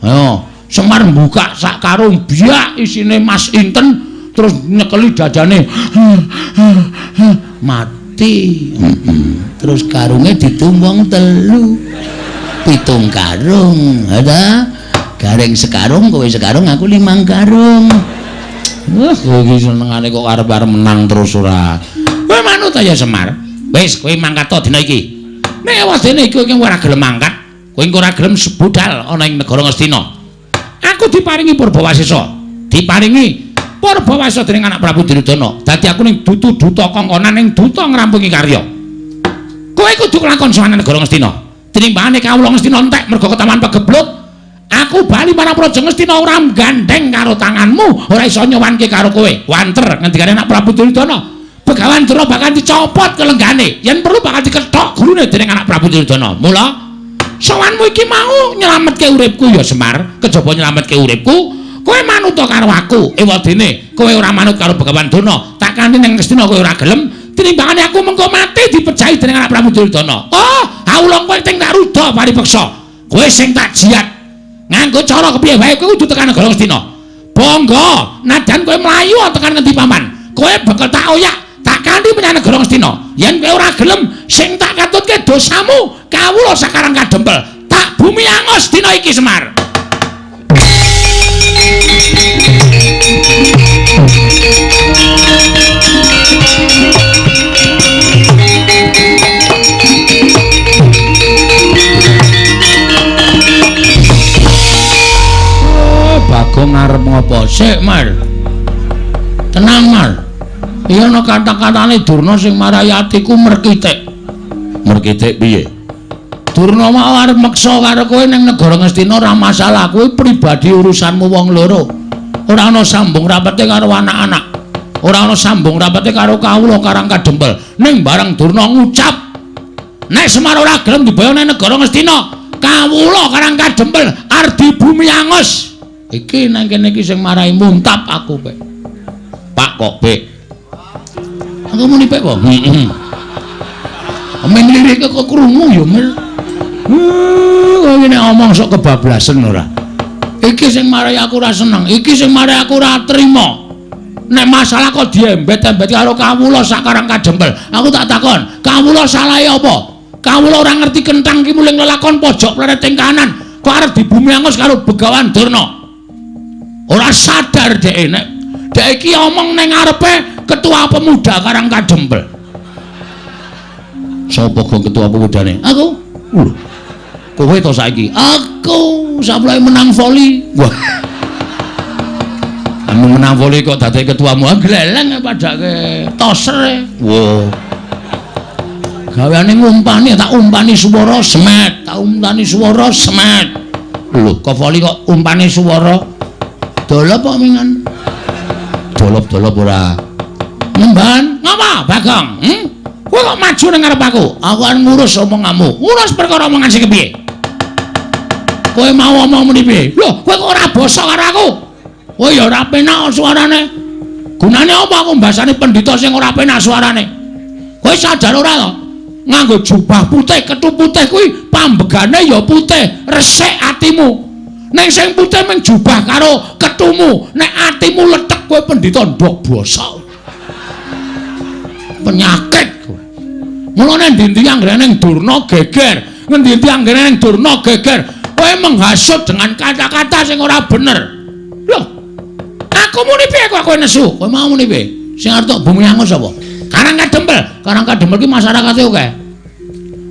Ayo, Semar buka sak karung biak isine Mas Inten terus nyekeli dadane. Mati. Terus karunge ditumbang 3. 7 karung. Ha Gareng sekarung, kowe sekarung, aku 5 karung. Wah, kowe iki senengane kok arep-arep menang terus ora. Kowe manut ya Semar. Wis, kowe mangkat to dina iki. Nek wadene iki kowe ora gelem mangkat, kowe ora gelem budal ana ing negara Ngastina. Aku diparingi Purbawasesa. Diparingi Purbawasesa dening anak Prabu Duryudana. Dadi aku ning duta-duta kongkonan ning duta ngrampungi karya. Kowe kudu kelakon sowan negara Ngastina. Tinimbangane kawula Ngastina entek mergo ketaman pegebluk. Aku bali marang Praja Ngastina ora gandeng karo tanganmu, ora iso nyowanke karo kowe. Wanter ngendikane anak Prabu Duryudana. Begawan Durna bakal dicopot kelenggane, yen perlu bakal dikethok gurune dening anak Prabu Duryudana. Mula sowanmu iki mau nyelametke uripku ya Semar, kejaba nyelametke uripku, kowe manut karo aku. Ewadene kowe ora manut karo Begawan Durna, tak kanthi ning Ngastina kowe ora gelem, tinimbangane aku mengko mati dipejahi dening anak Prabu Duryudana. Oh, awula kowe sing tak ruda paripeksa. Kowe sing tak jiat. Nganggo cara kepiye wae kowe kudu tekan negara Ngastina. Bangga, najan kowe mlayu tekan ngendi paman, kowe bakal tak oyak, tak kanthi menyang negara Ngastina. Yen kowe ora gelem, sing tak katutke dosamu, kawula sakarang kadempel. Tak bumi angus dina iki Semar. Bagong arep ngopo sik, Mar? Tenang, Mar. Iya ana kata-katane Durna sing marai atiku merkitik. Merkitik piye? Durna mau arep meksa karo kowe ning negara Ngastina ora masalah, kowe pribadi urusanmu wong loro. Ora ana sambung rapete karo anak-anak. Ora ana sambung rapete karo kawula Karang Kadempel. Ning bareng Durna ngucap, nek Semar ora gelem diboyong ning negara Ngastina, kawula Karang Kadempel arep bumi angus. Iki nang kene iki sing marai muntap aku, Pek. Pak kok, Pek? Aku muni Pek kok. Heeh. Men lirik kok krungu ya, Mer. Kowe nek omong sok kebablasen ora. Iki sing marai aku ora seneng, iki sing marai aku ora trima. Nek masalah kok diembet-embet karo kawula sakarang kadempel. Aku tak takon, kawula salahe apa? Kawula ora ngerti kenthang ki muling lelakon pojok plereting kanan. Kok arep dibumi angus karo Begawan Durna. Ora sadar dhek nek dhek iki omong ning ngarepe ketua pemuda Karang Kadempel. Sapa gong ketua pemudane? Aku. Lho. Kowe to saiki? Aku sapleke menang voli. Wah. Anu menang voli kok dadi ketuamu? Gleleng padake toser. Wah. Gaweane ngumpani, tak umpani swara semet, tak umpani swara semet. Lho, kok voli kok umpani swara? Dolop kok mingan? Dolop-dolop ora. Nemban, ngapa Bagong? Kowe kok maju ning ngarep aku? Aku arep ngurus omonganmu. Ngurus perkara omongan sing kepiye? Kowe mau omong muni piye? Lho, kowe kok ora basa karo aku? Kowe ya ora penak suarane. Gunane apa aku mbasani pendhita sing ora penak suarane? Kowe sadar ora to? Nganggo jubah putih, kethu putih kuwi pambegane ya putih, resik atimu. Ning sing putih mung jubah karo kethumu, nek atimu lethek kowe pendhita ndok basa. Penyakit kowe. Mulane endi-endi anggere ning Durna geger, ngendi-endi anggere ning Durna geger, kowe menghasut dengan kata-kata sing ora bener. Lho, aku muni piye kok kowe nesu? Kowe mau muni piye? Sing arep tok bumi angus apa? Karang Kadempel. Karang Kadempel ki masyarakate akeh.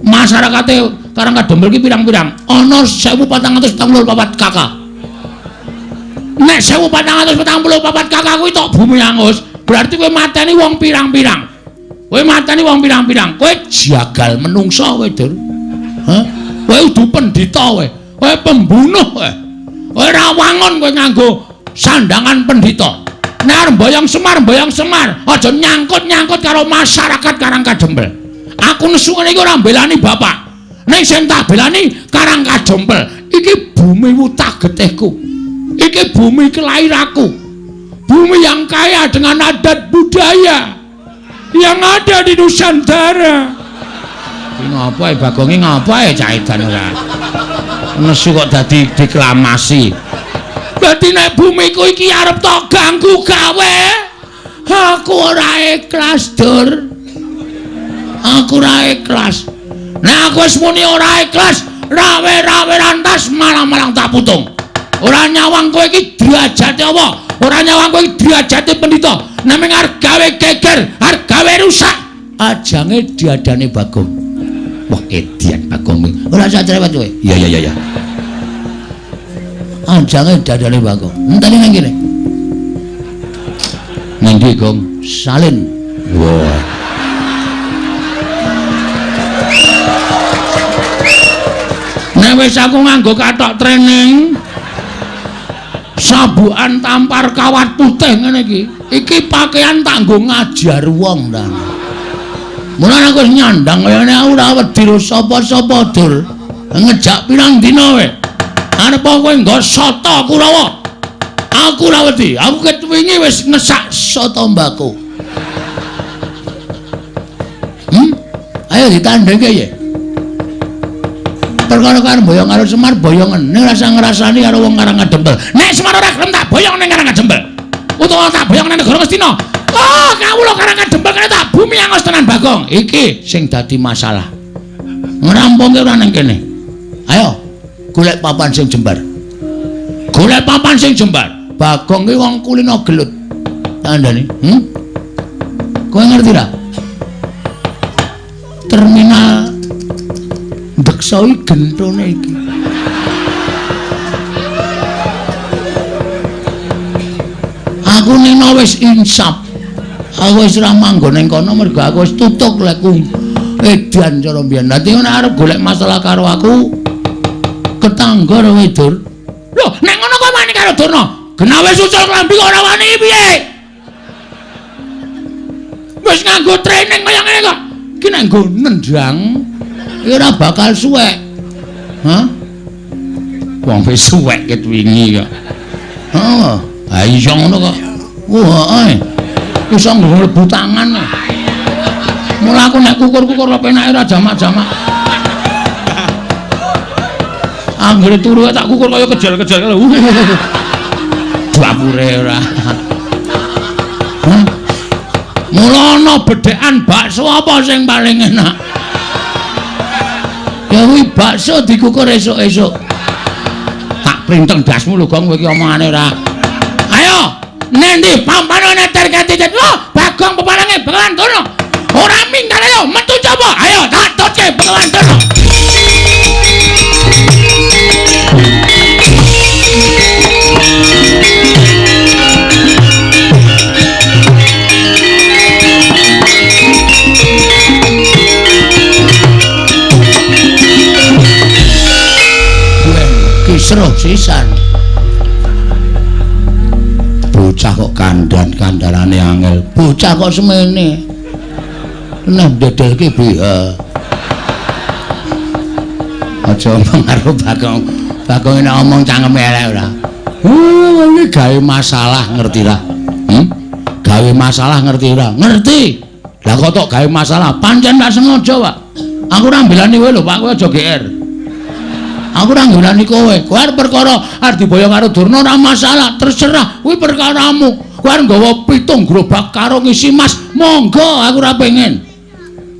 Masyarakate Karang Kadempel ki pirang-pirang? Ana 1444 KK. Nek 1444 KK kuwi tok bumi angus, berarti kowe mateni wong pirang-pirang. Kowe mateni wong pirang-pirang. Kowe jagal menungsa kowe, Dur. Hah? Kowe udu pendhita kowe. Kowe pembunuh kowe. Kowe ora wangun kowe nganggo sandangan pendhita. Nek arep mboyong Semar, mboyong Semar, aja nyangkut-nyangkut karo masyarakat Karang Kadempel. Aku nesu ngene iki ora mbelani bapak. Ning sing tak belani Karang Kadempel. Iki bumi wutah getihku. Iki bumi kelahiranku. Bumi yang kaya dengan adat budaya yang ada di Nusantara. Iki ngapa e Bagonge ngapa e cah edan ora? Nesu kok dadi deklamasi. Dadi nek bumiku iki arep tok ganggu gawe, aku ora ikhlas, Dur. Aku ora ikhlas. Nek aku wis muni ora ikhlas, Rawe-rawe rantas malang-malang tak putung. Ora nyawang kowe iki derajate apa? Ora nyawang kowe iki derajate pendhita. Namung arep gawe geger, arep gawe rusak. Ajange diadane Bagong. Wah, edian Bagong. Ora usah cerewet kowe. Iya iya iya. Ajange diadane Bagong. Enteni nang kene. Nang ndi, Gong? Salin. Wah. Nek wis aku nganggo kathok training, sabukan tampar kawat putih ngene iki. Iki pakaian tak nggo ngajar wong ta. Mulane aku wis nyandang kaya ngene aku ora wedi karo sapa-sapa, Dur. Ngejak pirang dina kowe. Arep kowe nggo soto Kurawa. Aku ora wedi. Aku ket wingi wis ngesak soto mbako. Ayo ditandhengke ya. Perkara karo boyong karo Semar boyongen ning rasa ngrasani karo wong Karang Kadempel. Nek Semar ora gelem tak boyong ning Karang Kadempel. Utawa tak boyong ning negara Ngastina. Oh, kawula Karang Kadempel kene tak bumi angos tenan Bagong. Iki sing dadi masalah. Ngrampungke ora ning kene. Ayo, golek papan sing jembar. Golek papan sing jembar. Bagong ki wong kulino gelut. Kandhane, Kowe ngerti ra? Terminal Deksa iki gentone iki. Aku nino wis insaf. Aku wis ora manggon ning kono mergo aku wis tutuk lekku edan cara mbiyen. Dadi nek arep golek masalah karo aku ketangga kowe, Dur. Lho, nek ngono kok wani karo Durna? Genah wis ucul klambi kok ora wani piye? Wis nganggo training kaya ngene kok. Iki nek nggo nendang ora bakal suwek. Hah? Wong wis suwek ket wingi kok. Heeh. Ha iya ngono kok. Wah, heeh. Iso mlebu tangan. Mula aku nek kukur-kukur lho penake ora jamak-jamak. Anggere turu tak kukur kaya kejel-kejel. Dapure ora. Hah? Mula ana bedhekan bakso apa sing paling enak? Ya kuwi bakso dikukur esuk-esuk. Tak printeng dasmu lho, Gong, kowe iki omongane ora. Ayo, nendi pampane neter ketitet. Lho, Bagong peparange Begawan Durna. Ora minggat ayo metu coba. Ayo tak tutke Begawan Durna. Kisruh sisan. Bocah kok kandhan-kandhanane angel. Bocah kok semene. Neh ndedelke BH. Aja omong karo Bagong. Bagong nek omong cangkeme elek ora. Iki gawe masalah ngerti ra? Gawe masalah ngerti ora? Ngerti. Lah kok tok gawe masalah? Pancen tak sengaja, Pak. Aku ora mbelani kowe lho, Pak. Kowe aja GR. Aku ora nggulani kowe. Kowe arep perkara arep diboyong karo Durna ora masalah, terserah. Kuwi perkaramu. Kowe arep nggawa 7 gerobak karo ngisi mas, monggo aku ora pengen.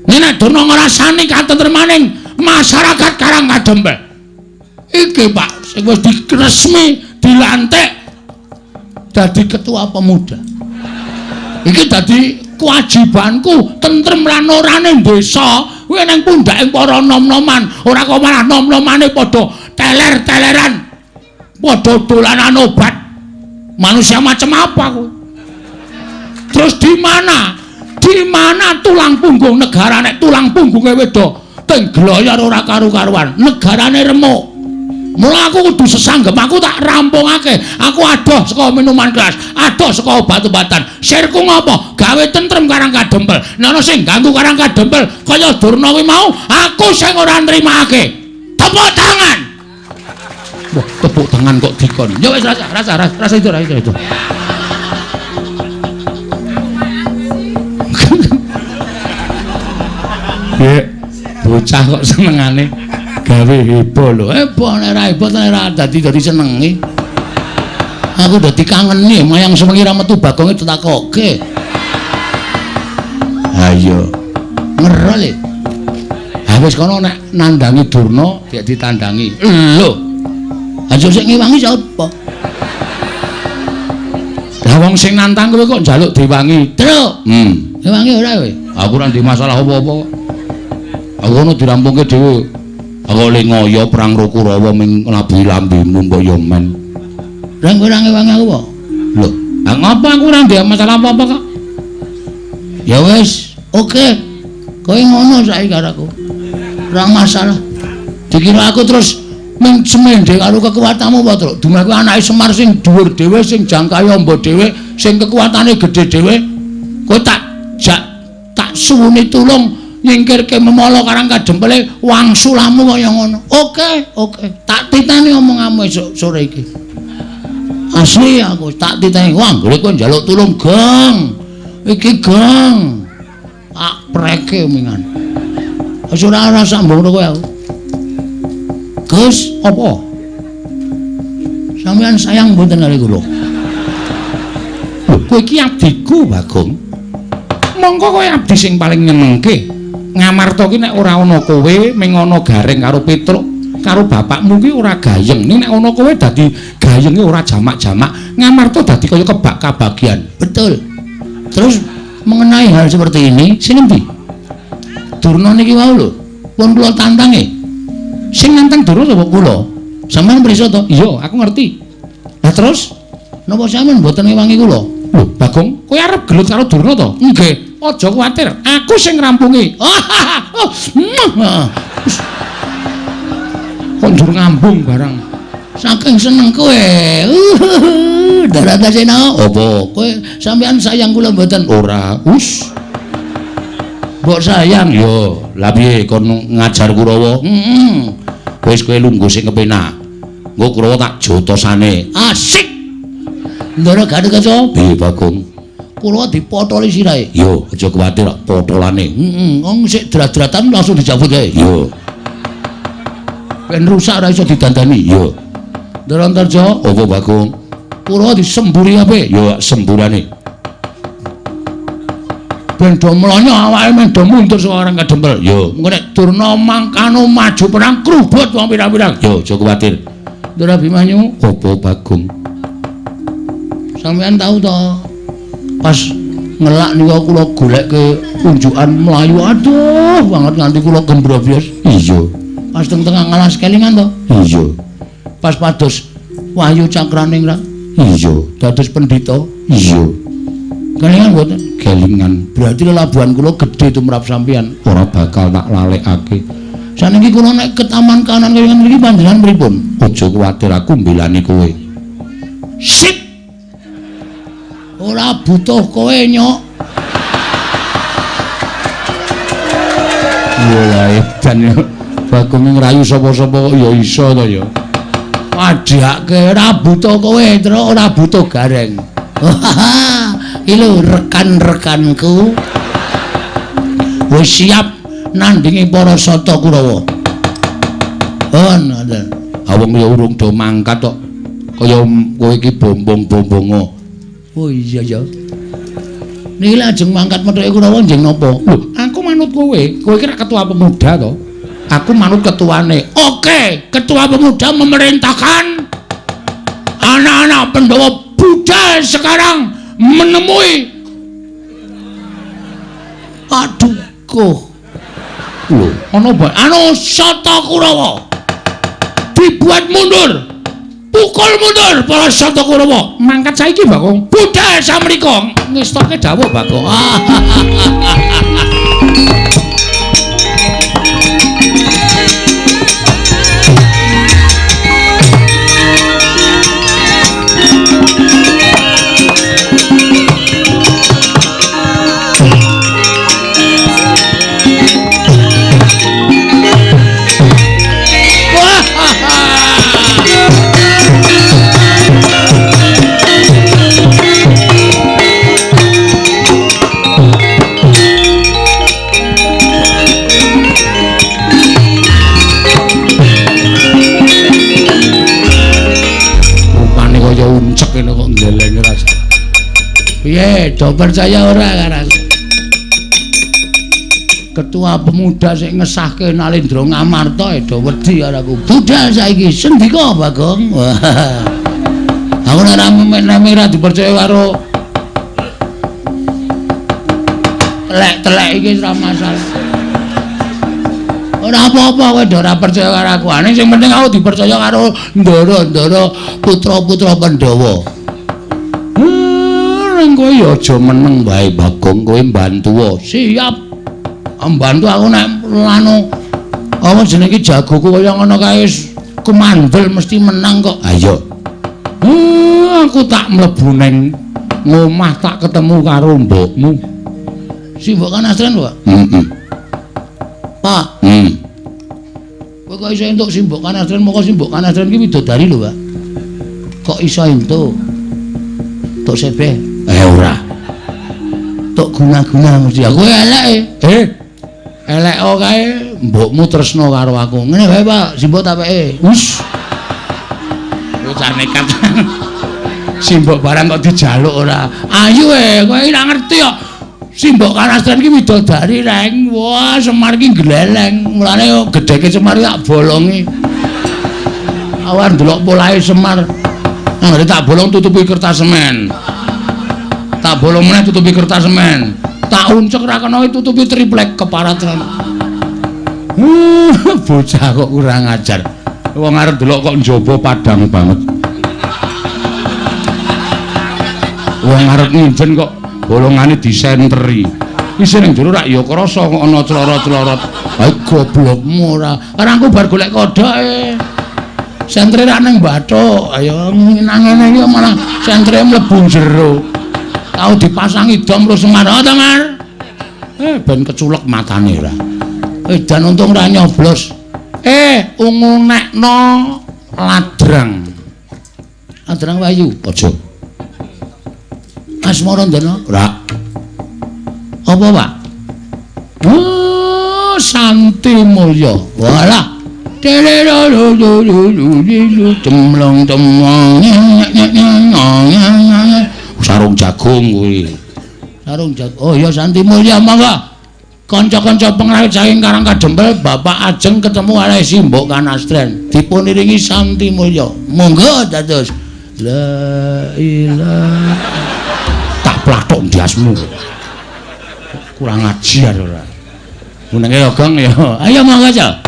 Nek Durna ngrasani katentremaning masyarakat Karang Kadempel. Iki Pak, sing wis diresmi dilantik dadi ketua pemuda. Iki dadi kewajibanku tentrem lan orane desa. Kuwi nang pundhake para nom-noman, ora kok malah nom-nomane padha teler-teleran, padha dolanan obat. Manusia macam apa kuwi? Terus di mana? Di mana tulang punggung negara nek tulang punggunge wedo teng gloyor ora karu-karuan, negarane remuk. Mula aku kudu sesanggem, aku tak rampungake. Aku adoh saka minuman keras, adoh saka obat-obatan. Sirku ngopo? Gawe tentrem Karang Kadempel. Nek ana sing ganggu Karang Kadempel kaya Durna kuwi mau, aku sing ora nrimake. Tepuk tangan. Wah, tepuk tangan kok dikon. Ya wis rasa rasa rasa itu rasa itu. Bocah kok senengane gawe heboh lho. Heboh nek ora heboh nek ora dadi dadi senengi. Aku dadi kangeni mayang sewengi ra metu Bagonge ditakoke. Ayo. Ngerol. Ha Wis kono nek nandangi Durna gek ditandangi. Lho. Aja sing ngewangi sapa? Lah wong sing nantang kowe kok njaluk diwangi. Truk. Ngewangi ora kowe? Aku ora ndek masalah apa-apa kok. Aku ono dirampungke dhewe. Aku le ngoyo perang karo Kurawa ming nglabuhi lambemu mbok yo men. Lah kowe ora ngewangi aku apa? Lho, lah ngopo aku ora ndek masalah apa-apa kok. Ya wis, oke. Kowe ngono saiki karo aku. Ora masalah. Dikira aku terus ming semende karo kekuatanmu apa, Truk? Dumeh kuwi anake Semar sing dhuwur dhewe, sing jangkahe amba dhewe, sing kekuatane gedhe dhewe. Kowe tak jak tak suwuni tulung nyingkirke memala karang kadempele wangsulamu kaya ngono. Oke, oke. Tak titeni omonganmu esuk sore iki. Asli aku tak titeni. Wah, anggere kowe njaluk tulung, Geng. Iki Geng. Tak preke mingan. Wis ora ora sambung kowe aku. Gus, apa? Sampeyan sayang mboten kali kula? Lho, kowe iki abdiku, Bagong. Mongko kowe abdi sing paling nyenengke. Ngamarta ki nek ora ana kowe, ming ana Gareng karo Petruk, karo bapakmu ki ora gayeng. Ning nek ana kowe dadi gayenge ora jamak-jamak. Ngamarta dadi kaya kebak kabagian. Betul. Terus mengenai hal seperti ini, sing endi? Durna niki wau lho, pun kula tantange. Sing nantang Durna sapa kula? Sampeyan prisa to? Iya, aku ngerti. Lah terus napa sampeyan mboten ngewangi kula? Lho, Bagong, kowe arep gelut karo Durna to? Nggih. Aja kuwatir, aku sing ngrampungi. Kok njur ngambung barang. Saking seneng kowe. Daratasena. Apa? Kowe sampeyan sayang kula mboten? Ora. Us. Mbok sayang yo. Lah piye kon ngajar Kurawa? Heeh. Wis kowe lungguh sing kepenak. Engko Kurawa tak jotosane. Asik. Ndara Gatotkaca. Piye Bagong? Kurawa dipotoli sirahe. Yo, aja kuwatir potolane. Heeh, wong sik drat-dratan langsung dijabut kae. Yo. Ben rusak ora iso didandani. Yo. Ndara Antarja, apa Bagong? Kurawa disemburi kabeh. Yo, semburane. Ben do mlonyo awake men do mundur saka orang kadempel. Yo, engko nek Durna mangkano maju perang krubut wong pirang-pirang. Yo, aja kuwatir. Ndara Abimanyu, apa Bagong? Sampeyan tau to? Pas ngelak niku kula golekke unjukan mlayu aduh banget nganti kula gembrobyos. Iya. Pas teng tengah ngalas kelingan to? Iya. Pas pados Wahyu Cakraning ra? Iya. Dados pendhita? Iya. Kelingan mboten? Kelingan. Berarti lelabuhan kula gedhe tumrap sampeyan. Ora bakal tak lalekake. Saniki kula nek ke taman kanan kelingan mriki panjenengan pripun? Aja kuwatir aku mbelani kowe. Sip. Ora butuh kowe nyok. Iya lah edan yo. Bagong ngrayu sapa-sapa kok ya iso to ya. Padhake ora butuh kowe, Truk, ora butuh Gareng. Iki lho rekan-rekanku. Wis siap nandingi para Sata Kurawa. Oh, ngoten. Ha wong ya urung do mangkat kok. Kaya kowe iki bombong-bombongo. Oh iya ya. Niki lajeng mangkat methuke Kurawa njeng napa? Lho, aku manut kowe. Kowe iki rak ketua pemuda to? Aku manut ketuane. Oke, ketua pemuda memerintahkan anak-anak Pandhawa budal sekarang menemui Paduka. Lho, ana apa? Anu Sata Kurawa. Dibuat mundur. Pukul mundur para Sata Kurawa. Mangkat saiki, Bagong. Budal samrika. Ngestoke dawuh, Bagong. Piye, do percaya ora karo aku? Ketua pemuda sing ngesahke Nalendra Ngamarta do wedi karo aku. Budal saiki sendika Bagong. Wah. Aku ora ora dipercaya karo telek-telek iki ora masalah. Ora apa-apa kowe ora percaya karo aku. Ane sing penting aku dipercaya karo ndara-ndara putra-putra Pandhawa. Ning kowe ya aja meneng wae Bagong, kowe mbantu. Siap. Mbantu aku nek lanu apa jenenge iki jagoku kaya ngono kae wis kumandel mesti menang kok. Ayo. Aku tak mlebu ning ngomah tak ketemu karo mbokmu. Si mbok Kanastren, Pak? Heeh. Pak. Kowe kok iso entuk si mbok Kanastren, moko si mbok Kanastren ki widodari lho, Pak. Kok iso entuk? Tok sebeh? Ora. Tok guna-guna mesti aku eleke. Elek kae mbokmu tresna karo aku. Ngene wae, Pak, si mbok tak peke. Wis. Bocah nekat. Si mbok barang kok dijaluk ora. Ayo kowe ora ngerti kok. Si mbok Kanastren ki widodari reng. Wah, Semar ki gleleng. Mulane gedheke Semar tak bolongi. Awan ndelok polahe Semar. Anggere tak bolong tutupi kertas semen. Tak bolong meneh tutupi kertas semen. Tak uncek ra kena tutupi triplek keparat. Bocah kok kurang ajar. Wong arep delok kok njaba padang banget. Wong arep nginjen kok bolongane disenteri. Isih ning jero rak ya krasa kok ana clorot-clorot. Ha goblokmu ora. Karangku bar golek kodhoke. Sentre rak ning bathuk. Ayo nang ngene iki malah sentre mlebu jero. Tau dipasangi dom terus Semar. Oh, Mar. Ben keculek matane ora. Dan untung ora nyoblos. Ungu nekno ladrang. Ladrang Wayu, aja. Asmarandana? Ora. Apa, Pak? Oh, Santi Mulya. Walah. Temlong temong. Sarung jagung kuwi. Sarung jagung. Oh ya Santi Mulya monggo. Kanca-kanca pengrawit saking Karang Kadempel Bapak ajeng ketemu karo si Mbok Kanastren. Dipun iringi Santi Mulya. Monggo dados. La ilaha. Tak plathok ndiasmu. Kurang ajar ora. Menenge Gong ya. Ayo monggo aja.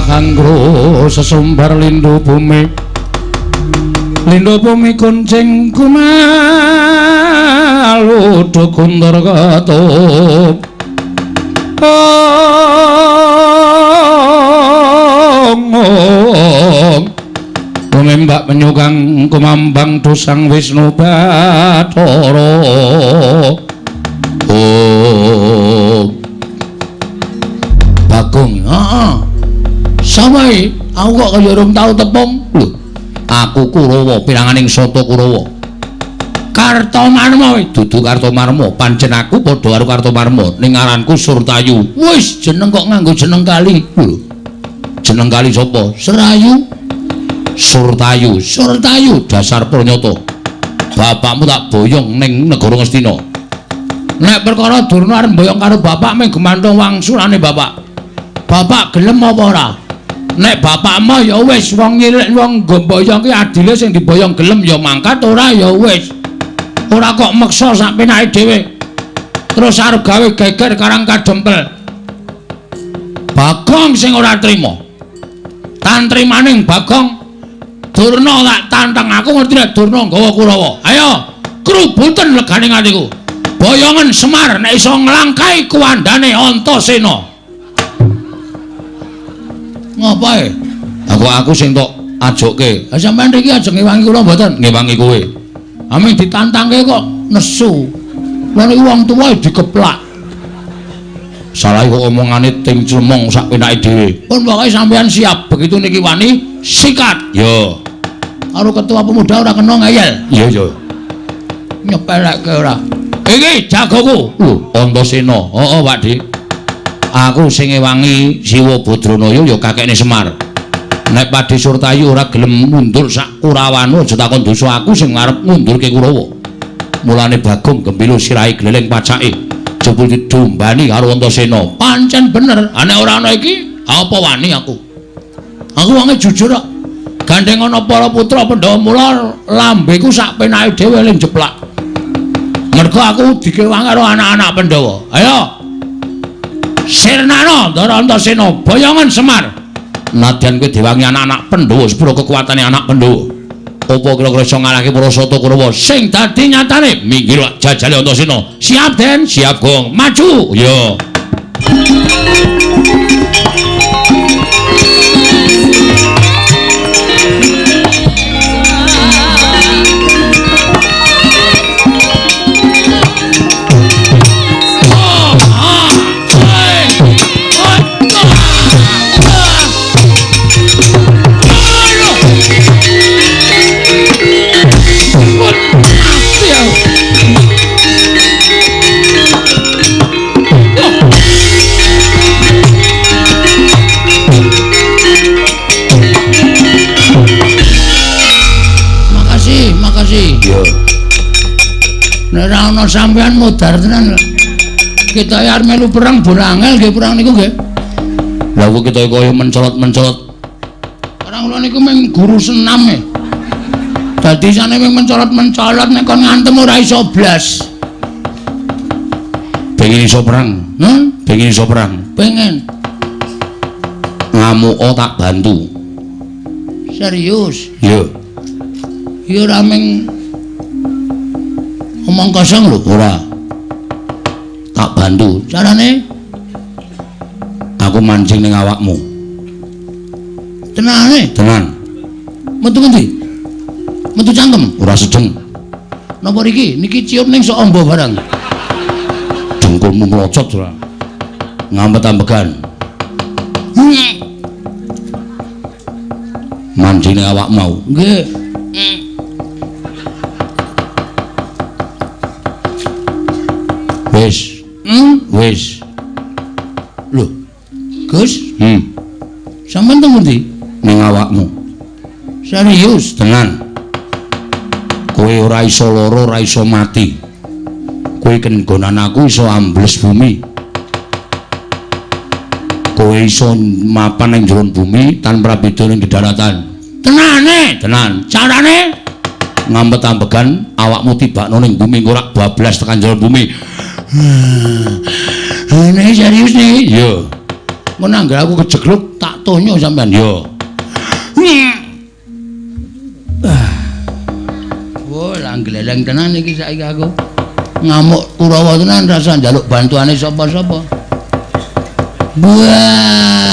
Kangro sesumbar lindu bumi, lindu bumi kuncing kumalu dukuntur ketup. Bumi mbak penyukang kumambang dosang Wisnu Bathara. Oh Bagong, heeh. Sama iki, aku kok kaya urung tau tepung. Lho, aku Kurawa, piranganing Sata Kurawa. Kartomarma kuwi dudu Kartomarma, pancen aku padha karo Kartomarma, ning aranku Surtayu. Wis, jeneng kok nganggo jeneng kali. Lho. Jeneng kali sapa? Serayu. Surtayu, Surtayu dasar pranyata. Bapakmu tak boyong ning negara Ngastina. Nek perkara Durna arep mboyong karo bapak mung gumantung wangsulane bapak. Bapak gelem apa ora? Nek bapakmu ya wis wong nyilik wong nggo mboyong ki adile sing diboyong gelem ya mangkat, ora ya wis. Ora kok meksa sak penake dhewe. Terus arep gawe geger Karang Kadempel. Bagong sing ora trima. Tantrimaning Bagong Durna tak tantang, aku ngerti nek Durna nggawa Kurawa. Ayo, krubuten legane atiku. Boyongen Semar nek iso nglangkai kuwandane Antasena. Ngapae? Aku sing tok ajokke. Ha sampean mriki ajeng ngewangi kula mboten? Ngewangi kowe. Aming ditantangke kok nesu. Lha nek wong tuwa dikeplak. Salah kok omongane ting clemong sak penake dhewe. Pun pokoke sampean siap, begitu niki wani sikat. Yo. Karo ketua pemuda ora kena ngeyel. Iya iya. Nyepelekke ora. Iki jagoku. Lho, Antasena. Heeh, Pak Dik. Aku sing ngewangi Siwa Badranaya ya kakekne Semar. Nek Pakde Surtayu ora gelem mundur sak Kurawane aja takon dosa aku sing arep ngundurke Kurawa. Mulane Bagong Gembilo sirahe gleleng pacake. Jebul didombani karo Antasena. Pancen bener. Nek ora ana iki, apa wani aku? Aku wonge jujur kok. Gandeng ana para putra Pandhawa mula lambeku sak penake dhewe ling jeplak. Mergo aku dikewangi karo anak-anak Pandhawa. Ayo. Sirnana Ndara Antasena, boyongan Semar. Nadyan kowe diwangi anak-anak Pandhawa, sepuro kekuatane anak Pandhawa. Apa kira-kira iso ngalahke para sata Kurawa? Sing dadi nyatane minggir jajale Antasena. Siap, Den? Siap, Gong. Maju. Ya. Nek ora ana sampean modar tenan. Kita arep melu perang borangel nggih perang niku nggih. Lah kok kita kaya mencolot-mencolot. Perang kula niku mung guru senam e. Dadi isane mung mencolot-mencolot nek kon ngantem ora iso blas. Pengen iso perang? Pengen iso perang? Pengen. Ngamuka tak bantu. Serius? Iya. Ya ora mung omong kosong lho, ora. Tak bantu. Carane aku mancing ning awakmu. Tenane? Tenan. Metu ngendi? Metu cangkem? Ora sedeng. Napa riki? Niki cium ning sok amba barang. Dengkulmu mlocot ora. Ngampet-ambegan. Mancing ning awakmu mau. Nggih. Wis. Wis. Lho. Gus? Sampeyan teng ngendi? Ning awakmu. Serius? Tenan. Kowe ora iso lara, ora iso mati. Kowe kenggonan aku iso ambles bumi. Kowe iso mapan ning jero bumi tanpa beda ning daratan. Tenane? Tenan. Carane? Ngampet-ambegan awakmu tibakno ning bumi ora bablas tekan jero bumi. Ini serius nih? Iya. Mun anggere aku kejegluk tak tonyo sampean. Iya. Wah, lah gleleng tenan iki saiki aku. Ngamuk Kurawa tenan rasa njaluk bantuane sapa-sapa. Wah.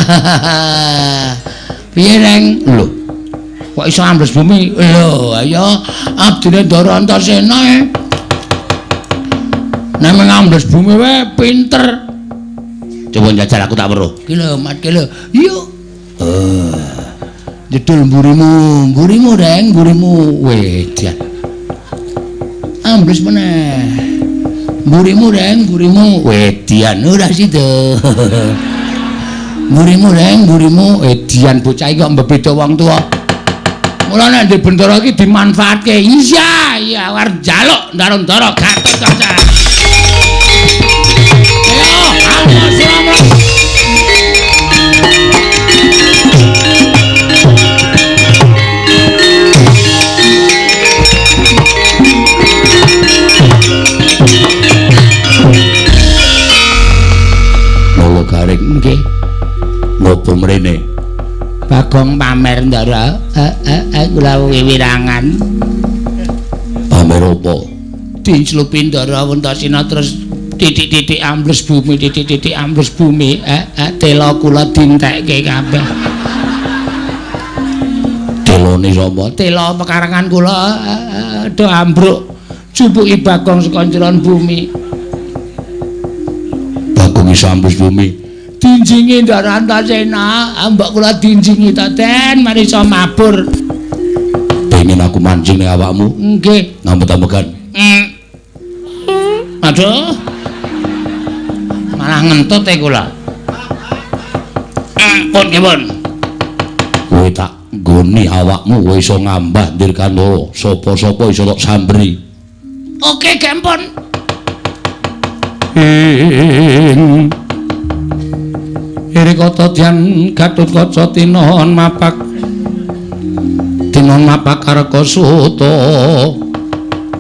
Piye, Reng? Lho. Kok iso ambles bumi? Lho, ayo abdine Ndara Antasena e. Nek ngambles bumi wae pinter. Coba njajal aku tak weruh. Ki lho, Mat, ki lho. Yuk. Jedul mburimu, mburimu Reng, mburimu. Wedan. Ambles meneh. Mburimu Reng, mburimu. Wedian ora sida. Mburimu Reng, mburimu. Edian bocah iki kok mbebeda wong tuwa. Mula nek ndek bendara iki dimanfaatke. Iya, iya arep njaluk ndara-ndara Gatotkaca. Lolo garing nggih. Ngopo mrene? Bagong pamer Ndara. Kula wiwirangan. Pamer apa? Dinclupi Ndara Antasena terus titik-titik ambles bumi, titik-titik ambles bumi. Tela kula dintekke kabeh. Telone sapa? Tela pekarangan kula do ambruk. Jupuki Bagong saka njeron bumi. Bagong iso ambles bumi. Dinjingi Ndara Antasena, mbok kula dinjingi ta Den, mari iso mabur. Pengen aku mancing ning awakmu? Nggih. Ngambet-ambekan. Aduh. Malah ngentut e kula. Pun nggih, Pun. Kowe tak nggoni awakmu kowe iso ngambah Dirgantara, sapa-sapa iso tok samberi. Oke, gempon. Ing Irikata dyan Gatotkaca tinon mapak. Tinon mapak Karka Suta.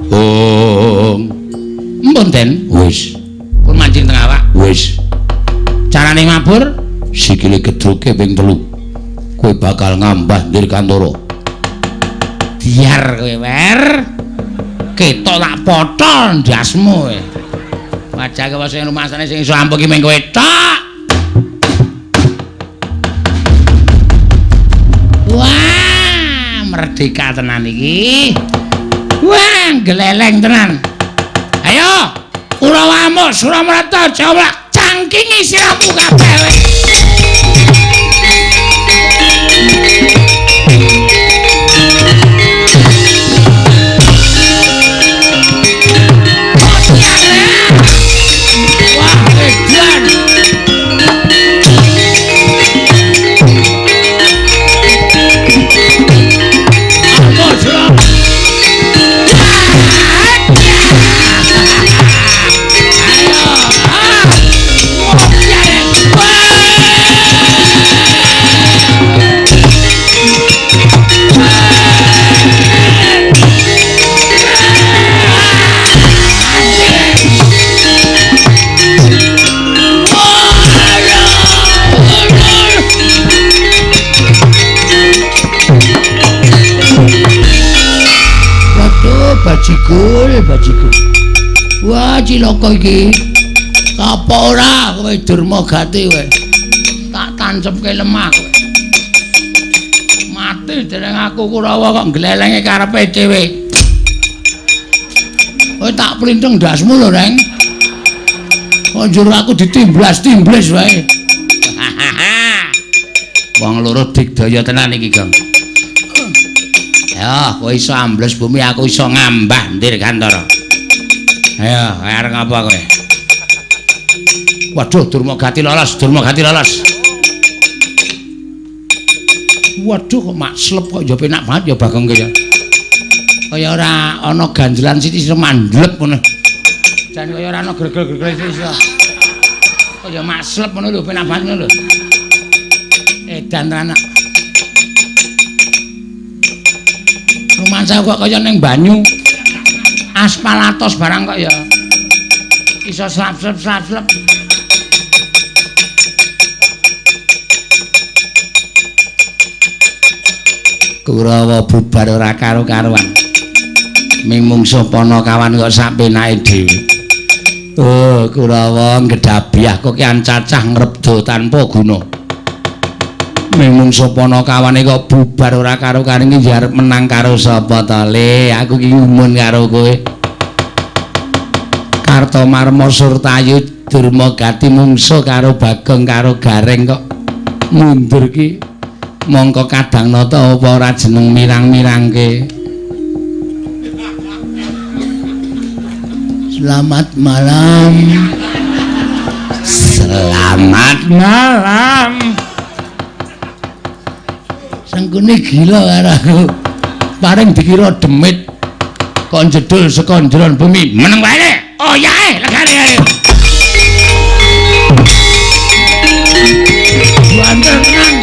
Ong. Mpun, Den. Wis. Pun mancing teng awak. Wis. Carane mabur sikile gedruke ping 3. Kowe bakal ngambah Dirgantara. Biar kowe, Wer. Ketok tak potol ndasmu kowe. Wajah kowe sing rumasane sing iso ampuh ki mung kowe tok. Wah, merdeka tenan iki. Wah, gleleng tenan. Ayo, Kurawa amuk Suramrata jawab cangkingi sirahmu kabeh kowe. Wah, edan. Amuk Suramrata. Bajigul, bajigul. Wah, cilaka iki. Apa ora kowe Durmagati kowe? Tak tancepke lemah kowe. Mati dereng aku Kurawa kok glelenge karepe dhewe. Kowe tak plintheng ndasmu lho, Reng. Kok njur aku ditimblas-timblis wae. Wong loro digdaya tenan iki, Gong. Ya, kowe iso ambles bumi, aku iso ngambah Dirgantara. Ayo, arep ngapa kowe? Waduh, Durmagati lolos, Durmagati lolos. Waduh, kok makslep kok ya penak banget ya Bagong ki ya. Kaya ora ana ganjelan sithik iso mandlep ngono. Jan kaya ora ana gregel-gregel sithik iso. Kaya makslep ngono lho, penak banget ngono lho. Edan tenan. Rumangsa kok kaya ning banyu aspal atos barang kok ya iso slap-slap slap-slap. Kurawa bubar ora karo-karuan. Ming mungsuh Panakawan kok sak penake dhewe. Oh, Kurawa ngedhabiah kok kian cacah ngrebda tanpa guna. Ming mungsuh Panakawane kok bubar ora karo-karuan iki arep menang karo sapa ta, Le? Aku ki ngumun karo kowe. Kartomarma Surtayu Durmagati mungsuh karo Bagong karo Gareng kok mundur ki mongko kadang nata apa ora jeneng mirang-mirangke. Selamat malam. Selamat malam. Sengkuni gila karo aku. Paring dikira demit kok jedul saka njeron bumi. Meneng wae. Oh yae, legane ayo. Banter tenan.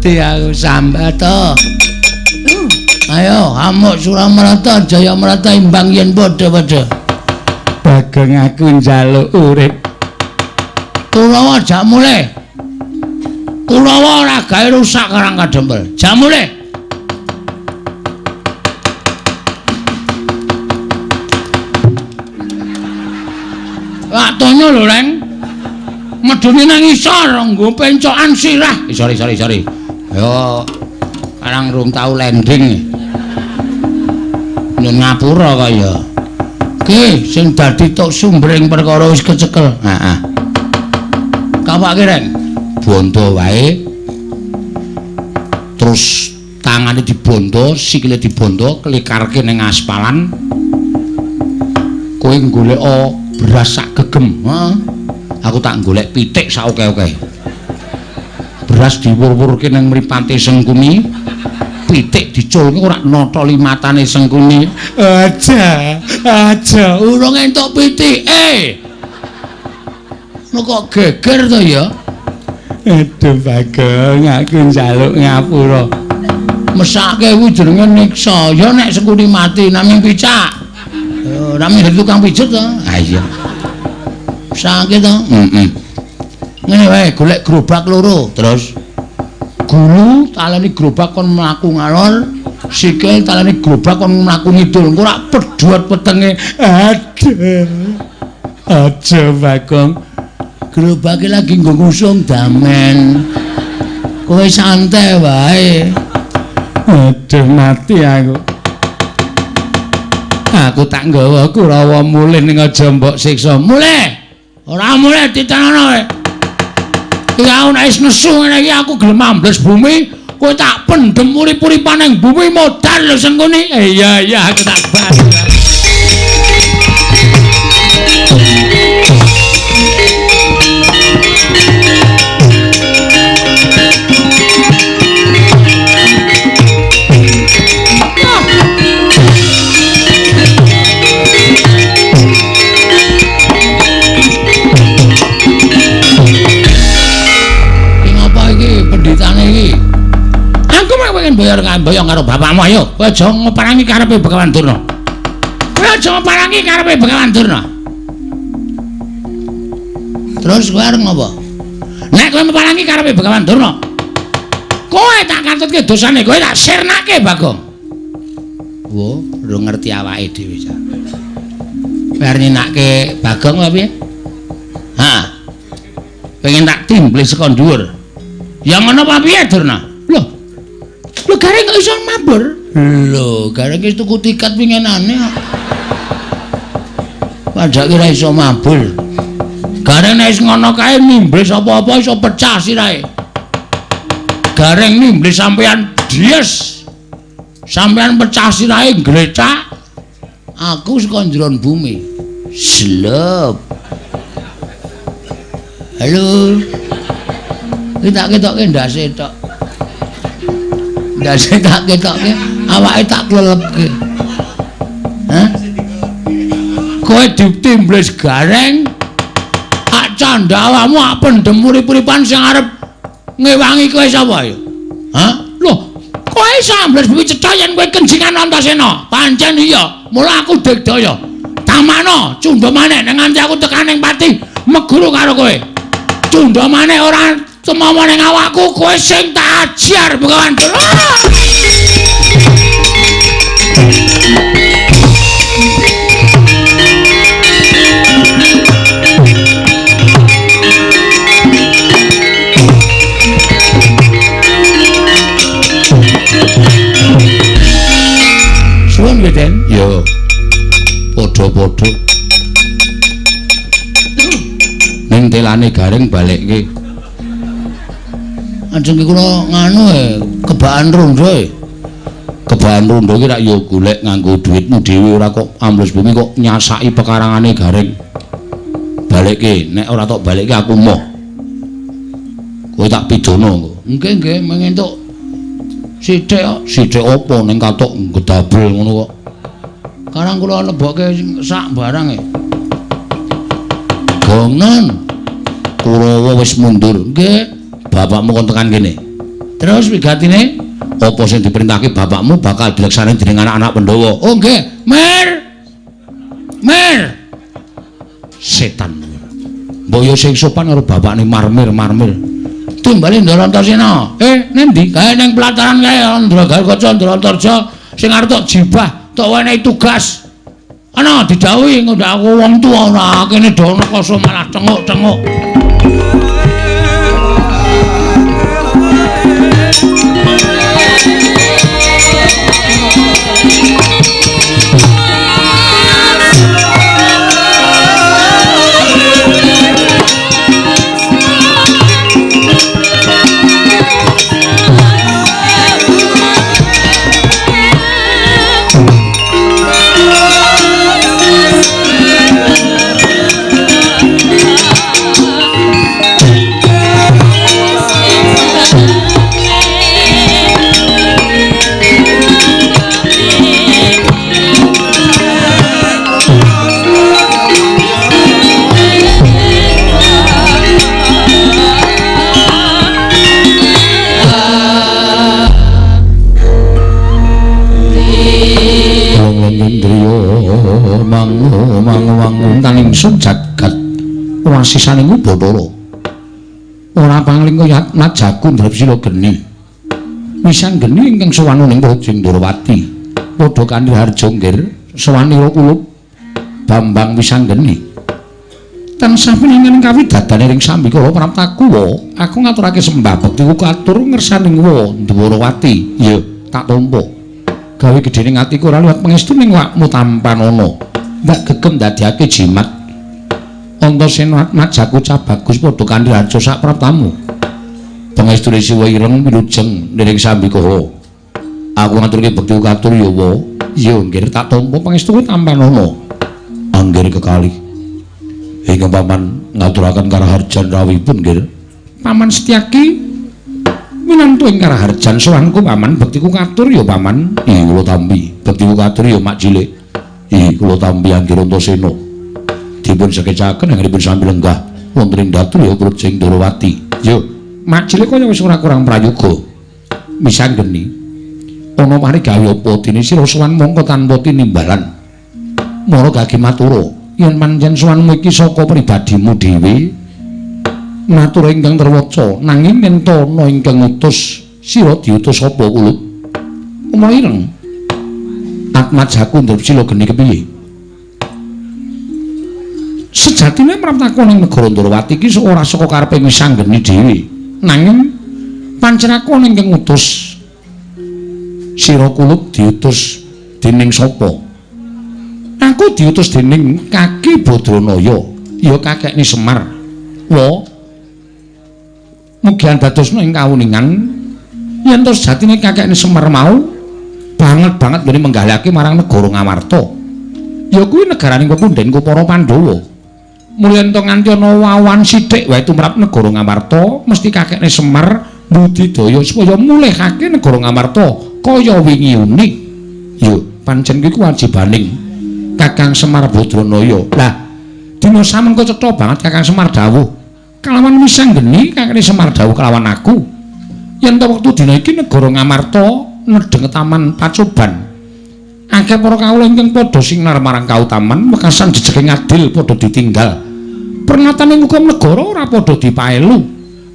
Mati aku sambat to. Ayo amuk Suramarta Jayamarta imbang yen padha-padha. Bagong aku njaluk urip. Kurawa jak mulih. Kurawa ora gawe rusak Karang Kadempel. Jak mulih. Waktunya lho, Reng. Medune nang isor nggo pencokan sirah. Sorry. Ayo karang rung tau landing. Nyun ngapura kaya. Ki sing dadi tok sumbering perkara wis kecekel. Heeh. Kawake, Reng. Bondo wae. Terus tangane dibondo, sikile dibondo, klikarke ning aspalan. Kowe goleka beras sak gegem. Heeh. Aku tak golek pitik sak oke-oke. Beras diwur-wurke nang mripate Sengkuni, pitik diculke ora notoli matane Sengkuni. Aja, aja urung entuk pitike. Lho kok geger to ya? Aduh Bagong, aku njaluk ngapura. Mesake kuwi jenenge niksa. Ya nek Sengkuni mati naming picak. Naming dadi tukang pijet to. Ha iya. Sakit to? Heeh. Ngene wae, golek gerobak loro. Terus gulu taleni gerobak kon mlaku ngalor, sikil taleni gerobak kon mlaku ngidul. Engko rak pedhot wetenge. Aduh. Aja Bagong. Gerobake lagi nggo ngusung damen. Kowe santai wae. Aduh mati aku. Aku tak nggawa Kurawa mulih ning aja mbok siksa. Mulih. Ora mulih ditanono kowe. Iki aku nek wis nesu ngene iki aku gelem ambles bumi, kowe tak pendhem urip-uripan ning bumi modar lho Sengkuni. Iya iya aku tak bas. Pengen boyong boyong karo bapakmu, ayo kowe aja ngeparangi karepe Begawan Durna. Kowe aja ngeparangi karepe Begawan Durna. Terus kowe arep ngopo? Nek kowe ngeparangi karepe Begawan Durna, kowe tak katutke dosane, kowe tak sirnake Bagong. Wo, ora ngerti awake dhewe cah. Kowe arep nyinake Bagong apa piye? Ha. Pengen tak timblis saka dhuwur. Ya ngono apa piye Durna? Loh. Lho gareng kok iso mabur? Lho, gareng wis tuku tiket winginane kok. Padahal ora iso mabur. Gareng nek wis ngono kae nimblis apa-apa iso pecah sirahe. Gareng nimblis sampean dies. Sampean pecah sirahe glecak. Aku saka njeron bumi. Slep. Halo. Iki tak ketoke ndase tok. Ndase tak ketoke, awake tak klelepke. Hah? Kowe ditimblis gareng, ak candha awakmu ak pendhem urip-uripan sing arep ngewangi kowe sapa ya? Hah? Loh, kowe iso ambles bumi cetha yen kowe kenjingan Antasena. Pancen iya, mula aku digdaya. Tamana cundha maneh nek nganti aku tekan ning pati meguru karo kowe. Cundha maneh ora tumawa ning awakku, kowe sing tak ajar Begawan Durna. Suwun nggih, Den. Ya. Padha-padha. Ning telane gareng balekke. Ajeng kula nganu kebaan rondo e. Kebaan rondo iki rak ya golek nganggo dhuwitmu dhewe, ora kok ambles bumi kok nyasaki pekarangane gareng. Balekke, nek ora tok balekke aku moh. Kowe tak pidana engko. Nggih nggih, mung entuk sithik kok. Sithik apa ning katok ngedabel ngono kok. Karang kula lebokke sak barang e. Gongen. Kurawa wis mundur. Nggih. Bapakmu kon tekan kene. Terus wigatine apa sing diperintahke bapakmu bakal dilaksanani dening anak-anak Pandhawa. Oh nggih, Mer. Mer. Setan. Mbok yo sing sopan karo bapakne marmir-marmir. Timbale Ndara Antasena. Ning ndi? Kae ning pelataran kae Ndra Garukaca Ndra Antarja sing arep tok jibah, tok wenehi tugas. Ana didhawuhi ngono aku wong tuwa ora kene do ana koso malah tenguk-tenguk. Mangu-mangu jagat wasisaning Bathara. Ora pangling kaya najaku ndrep sila geni. Wisan geni ingkang sowan ning Praja Ndrawati. Padha kanthi harja nggir sowanira kulup Bambang Wisanggeni. Tansah piningan kawidadane ring sambikala praptaku wa, aku ngaturake sembah bekti katur ngersaning wa Ndwarawati. Ya, tak tampa. Gawe gedhening atiku ora liwat pangestu ning wakmu tampanana. Ndak gegem ndadekake jimat. Antasena majaku cabagus padha kanthi harja sak praptamu. Pangestune Siwa ireng wilujeng niring sambikala. Aku ngaturke bekti katur ya wa. Ya nggih tak tampa pangestu tampanana. Anggir kekalih. Ingkang paman ngaturaken karaharjan rawuhipun nggih. Paman Setyaki minantu ing karaharjan sowanku paman bektiku katur ya paman. Ih kula tampi. Bektiku katur ya mak cilik. Ih kula tampi anggir Antasena. Dipun sekecaken anggenipun sami lenggah wonten ing datu ya Praja Ndrawati. Yo mak cilik kaya wis ora kurang prayoga. Misanggeni ana mari gawe apa dene sira sowan mongko tanpa tinimbalan. Mara gage matura yen pancen sowanmu iki saka pribadimu dhewe matur ingkang terwaca nanging yen ana ingkang ngutus sira diutus sapa kulup? Uma ireng Atmajaku ndrep sila geni kepiye? Sejatine praptaku ning negara Ndrawati iki ora saka karepe Wisanggeni dhewe. Nanging pancen aku ana ingkang ngutus sira kulup diutus dening sapa? Aku diutus dening Kaki Badranaya, ya kakekne Semar. Wa mugi andadosna ing kawuningan yen to sejatine kakekne Semar mau banget-banget nggone menggalihake marang negara Ngamarta. Ya kuwi negaraning pepundhenku para Pandhawa. Mulya ento nganti ana wawan sithik wae tumrap negara Ngamarta, mesti kakekne Semar budidaya supaya mulihake negara Ngamarta kaya wingi uni. Ya pancen kuwi kewajibaning Kakang Semar Badranaya. Lah dina samengko cetha banget Kakang Semar dawuh kalawan Wisanggeni kakekne Semar dawuh kalawan aku yen to wektu dina iki negara Ngamarta nedheng taman pacoban. Akeh para kawula ingkang padha sinar marang kautaman wekasan jejege ngadil padha ditinggal. Pernatane hukum negara ora padha dipaelu.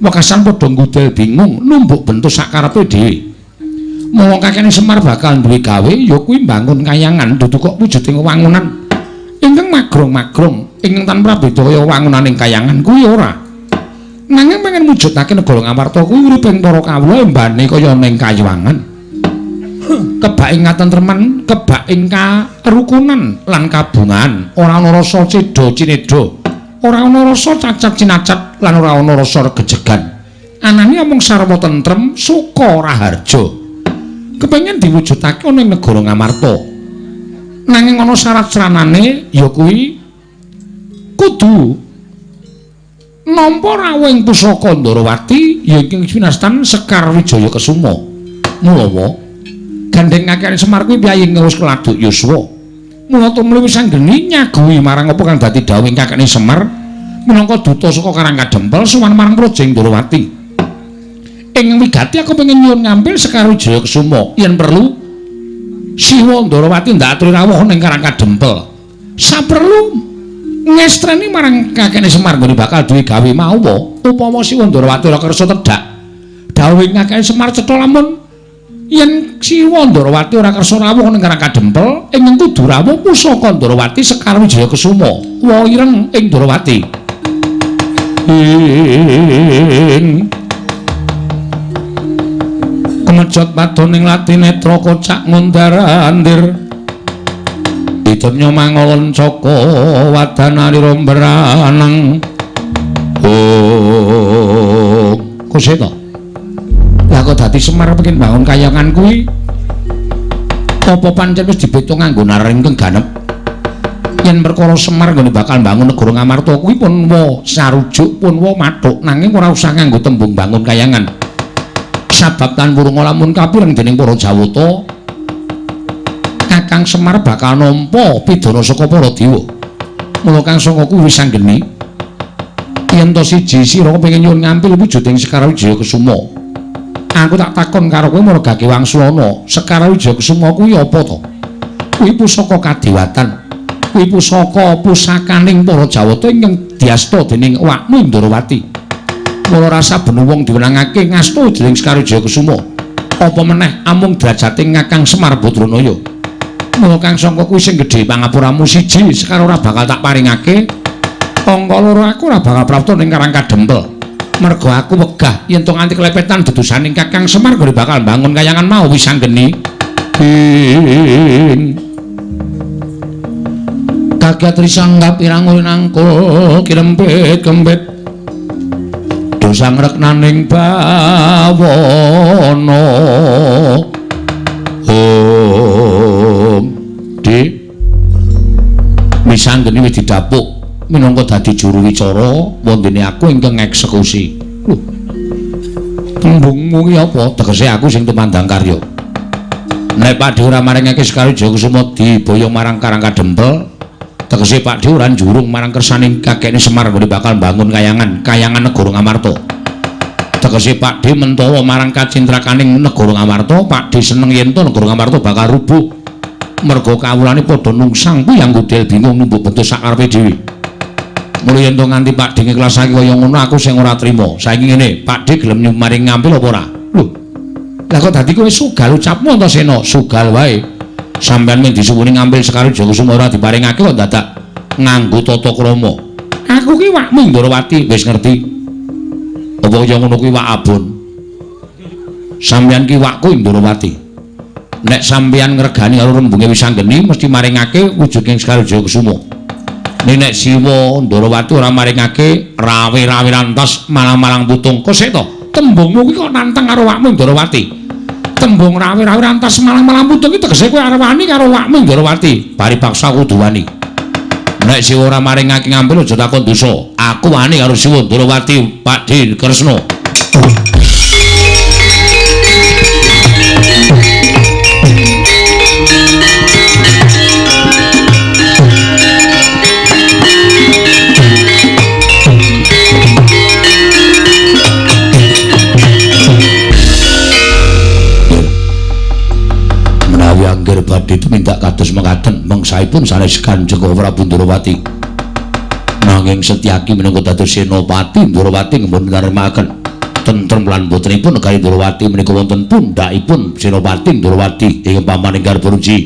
Wekasan padha ngudel bingung numbuk bentuk sakarepe dhewe. Mula kakekne Semar bakal duwe gawe ya kuwi mbangun kayangan dudu kok wujuding wangunan ingkang magrong-magrong ingkang tanpa beda kaya wangunaning kayangan kuwi ora. Nanging pengen mujudake negara Ngamarta kuwi uriping para kawula embane kaya ning kayangan. Kebak ing katentreman, kebak ing karukunan lan kabungan, ora ana rasa cedha cinedha, ora ana rasa cacat cinacat lan ora ana rasa regejegan. Anane amung sarwa tentrem, suka raharja. Kepengen diwujudake ana ing negara Ngamarta. Nanging ana syarat sranane ya kuwi kudu nampa rawuhing pusaka Ndrawati ya ingkang winastan Sekar Wijaya Kesuma. Mulawa gandheng kakekne Semar kuwi piyayi wis keladuk yuswa. Mula tumuli Wisanggeni nyaguhi marang apa kang dadi dawuhing kakekne Semar minangka duta saka Karang Kadempel sowan marang Praja Ndrawati. Ing wigati aku pengen nyuwun ngambil Sekar Wijaya Kesuma yen perlu Siwa Ndarawati ndak aturi rawuh ning Karang Kadempel. Saperlu ngestreni marang kakene Semar nggone bakal duwe gawe mawa upama Siwa Ndarawati ora kersa tedhak. Dawuhe kakene Semar cetha lamun yen Siwa Ndarawati ora kersa rawuh ning Karang Kadempel ing kudu rawuh pusaka Ndarawati Sekar Wijaya Kesuma wa ireng ing Ndarawati. Ing kemejot padoning latinetra kocak ngundar-andir idemnya mangalon caka wadanarira mbranang. Oh kuseta lah kok dadi Semar pengen bangun kayangan kuwi apa pancen wis dibeto nganggo naring ingkang ganep yen perkara Semar nggone bakal bangun negara Ngamarta kuwi pun wa sarujuk pun wa mathuk nanging ora usah nganggo tembung bangun kayangan. Sabab tan wurunga lamun kapireng dening para Jawata Kakang Semar bakal nampa pidana saka para dewa. Mula Kang Sangka kuwi wis anggeni yen to siji sira kepengin nyuwun ngampil wujuding Sekar Wijaya Kesuma. Aku tak takon karo kowe margake wangsulana, Sekar Wijaya Kesuma kuwi apa to? Kuwi pusaka kadewatan. Kuwi pusaka pusakaning para Jawata ingkang diasta dening Wakmu Ndarawati. Mula rasa ben wong diwenangake ngasta dening Sekar Wijaya Kesuma. Apa meneh amung derajate Kakang Semar Badranaya. Mula Kang Sangka kuwi sing gedhe pangapuramu siji Sekar ora bakal tak paringake. Angka loro aku ora bakal prapta ning Karang Kadempel. Mergo aku wegah yen to nganti kelepetan dedusaning Kakang Semar gore bakal bangun kayangan mau wis anggeni. Kagiat risanggap irang nangkul kirempit kempit dosa ngreknaning bawana. Om Dik misanggeni wis didapuk minangka dadi juru wicara wondene aku ingkang ngeksekusi. Lho tembungmu ki apa? Tegese aku sing tumandang karya. Nek Pakdhe ora maringake Sekar Wijaya Kesuma diboyong marang Karang Kadempel, tegese Pakdhe ora njurung marang kersaning kakekne Semar nggone bakal bangun kayangan, kayangan negara Ngamarta. Tegese Pakdhe mentawa marang kacintrakaning negara Ngamarta, Pakdhe seneng yen to negara Ngamarta bakal rubuh. Mergo kawulane padha nungsang puyang gudel bingung numbuk bentuk sakarepe dhewe. Mula yen to nganti Pakdhe ngiklasake kaya ngono aku sing ora trima. Saiki ngene, Pakdhe gelem nyumaring ngampil apa ora? Lho. Lah kok dadi kowe sugal ucapmu Antasena? Sugal wae. Sampeyan mung disuwuni ngambil Sekar Wijaya Kesuma ora diparingake kok dadak nganggo tata krama. Aku ki wakmu Ndarawati wis ngerti. Apa kaya ngono kuwi wak abon? Sampeyan ki wakku Ndarawati. Nek sampeyan ngregani karo rembunge wis anggeni mesti maringake wujuding Sekar Wijaya Kesuma. Nek Siwa Ndarawati ora maringake rawe-rawe rantas malang-malang putung. Kok sik to? Tembungmu kuwi kok nantang karo wakmu Ndarawati. Tembung rawe-rawe rantas malang-malang putung iki tegese kowe arep wani karo wakmu Ndarawati. Bari paksa kudu wani. Nek Siwa ora maringake ngambil aja takon dosa. Aku wani karo Siwa Ndarawati, Pakdhe Kresna. Angger badhe tumindak kados mekaten mangsaipun sanes Kanjeng Prabu Ndarawati. Nanging Setyaki minangka dados senopati Ndarawati nggih ngaremaken tentrem lan putrinipun negari Ndarawati menika wonten pundhakipun Senopati Ndarawati ing pamaning Garbaruji.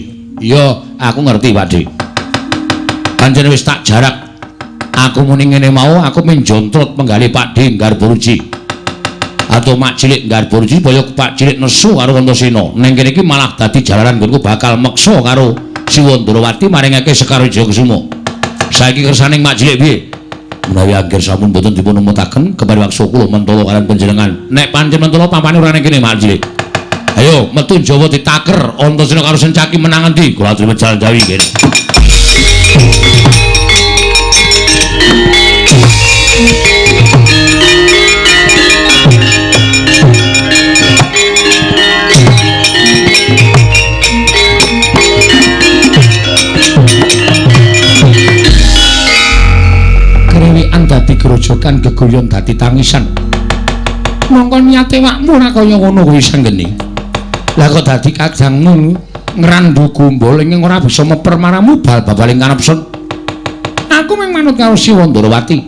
Iya, aku ngerti Pakdhe. Pancen wis tak jarak. Aku muni ngene mau aku menjontrot penggalih Pakdhe Garbaruji. Atau mak cilik Garbaruji boyo Pak cilik nesu karo Antasena. Ning kene iki malah dadi jalaran nggonku bakal meksa karo Siwa Ndarawati maringake Sekar Wijaya Kesuma. Saiki kersaning mak cilik piye? Menawi angger sampun boten dipun umutaken kembali waksu kula mentala kaliyan panjenengan. Nek pancen mentala pampane ora ning kene mak cilik. Ayo metu Jawa ditaker Antasena karo Sencaki menang endi? Kula aturi jalan Jawi kene. Dadi grojogan geguyon dadi tangisan. Mongko niate wakmu ora kaya ngono kuwi Sanggeni. Lah kok dadi kadangmu ngrandu gombol ing ora bisa meper maramu bal babaling kanepsun. Aku mung manut karo Siwa Ndorowati.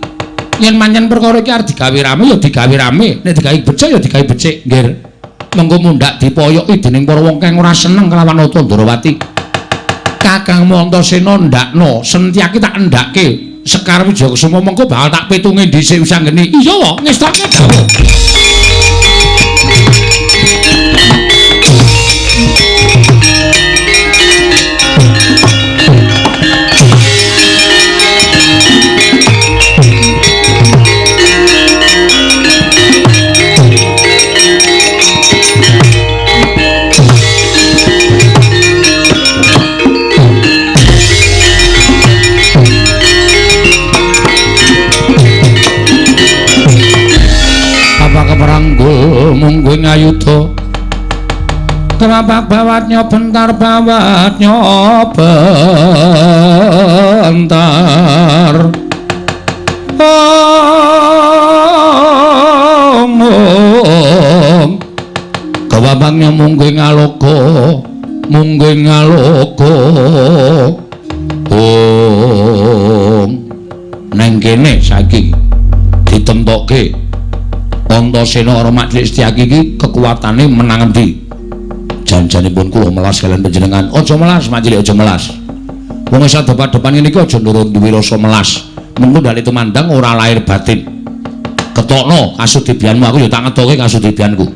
Yen pancen perkara iki arep digawe rame ya digawe rame, nek digawe becik ya digawe becik, nggih. Mengko mundhak dipoyoki dening para wong kang ora seneng kelawan Nata Ndorowati. Kakangmu Antasena ndakno, Sentyaki tak endhake. Sekar Wijayakusuma mengko bakal tak pitunge dhisik Wisanggeni. Iya wae, ngestake dawuh. Keperanggul mungguing ayuda kerapak bawatnya bentar bawatnya bentar omong kewabangnya mungguing aloka mungguing aloka om neng kene saiki ditemtokke Antasena karo Mak Cilik Setyaki iki kekuatane menang endi? Janjanipun kula melas kalian panjenengan. Aja melas Mak Cilik, aja melas. Wong wis adep-adepan ngene iki aja nurun duwe rasa melas. Mengko ndale tumandang ora lahir batin. Ketokno kasudibyanmu, aku ya tak ngetoke kasudibyanku.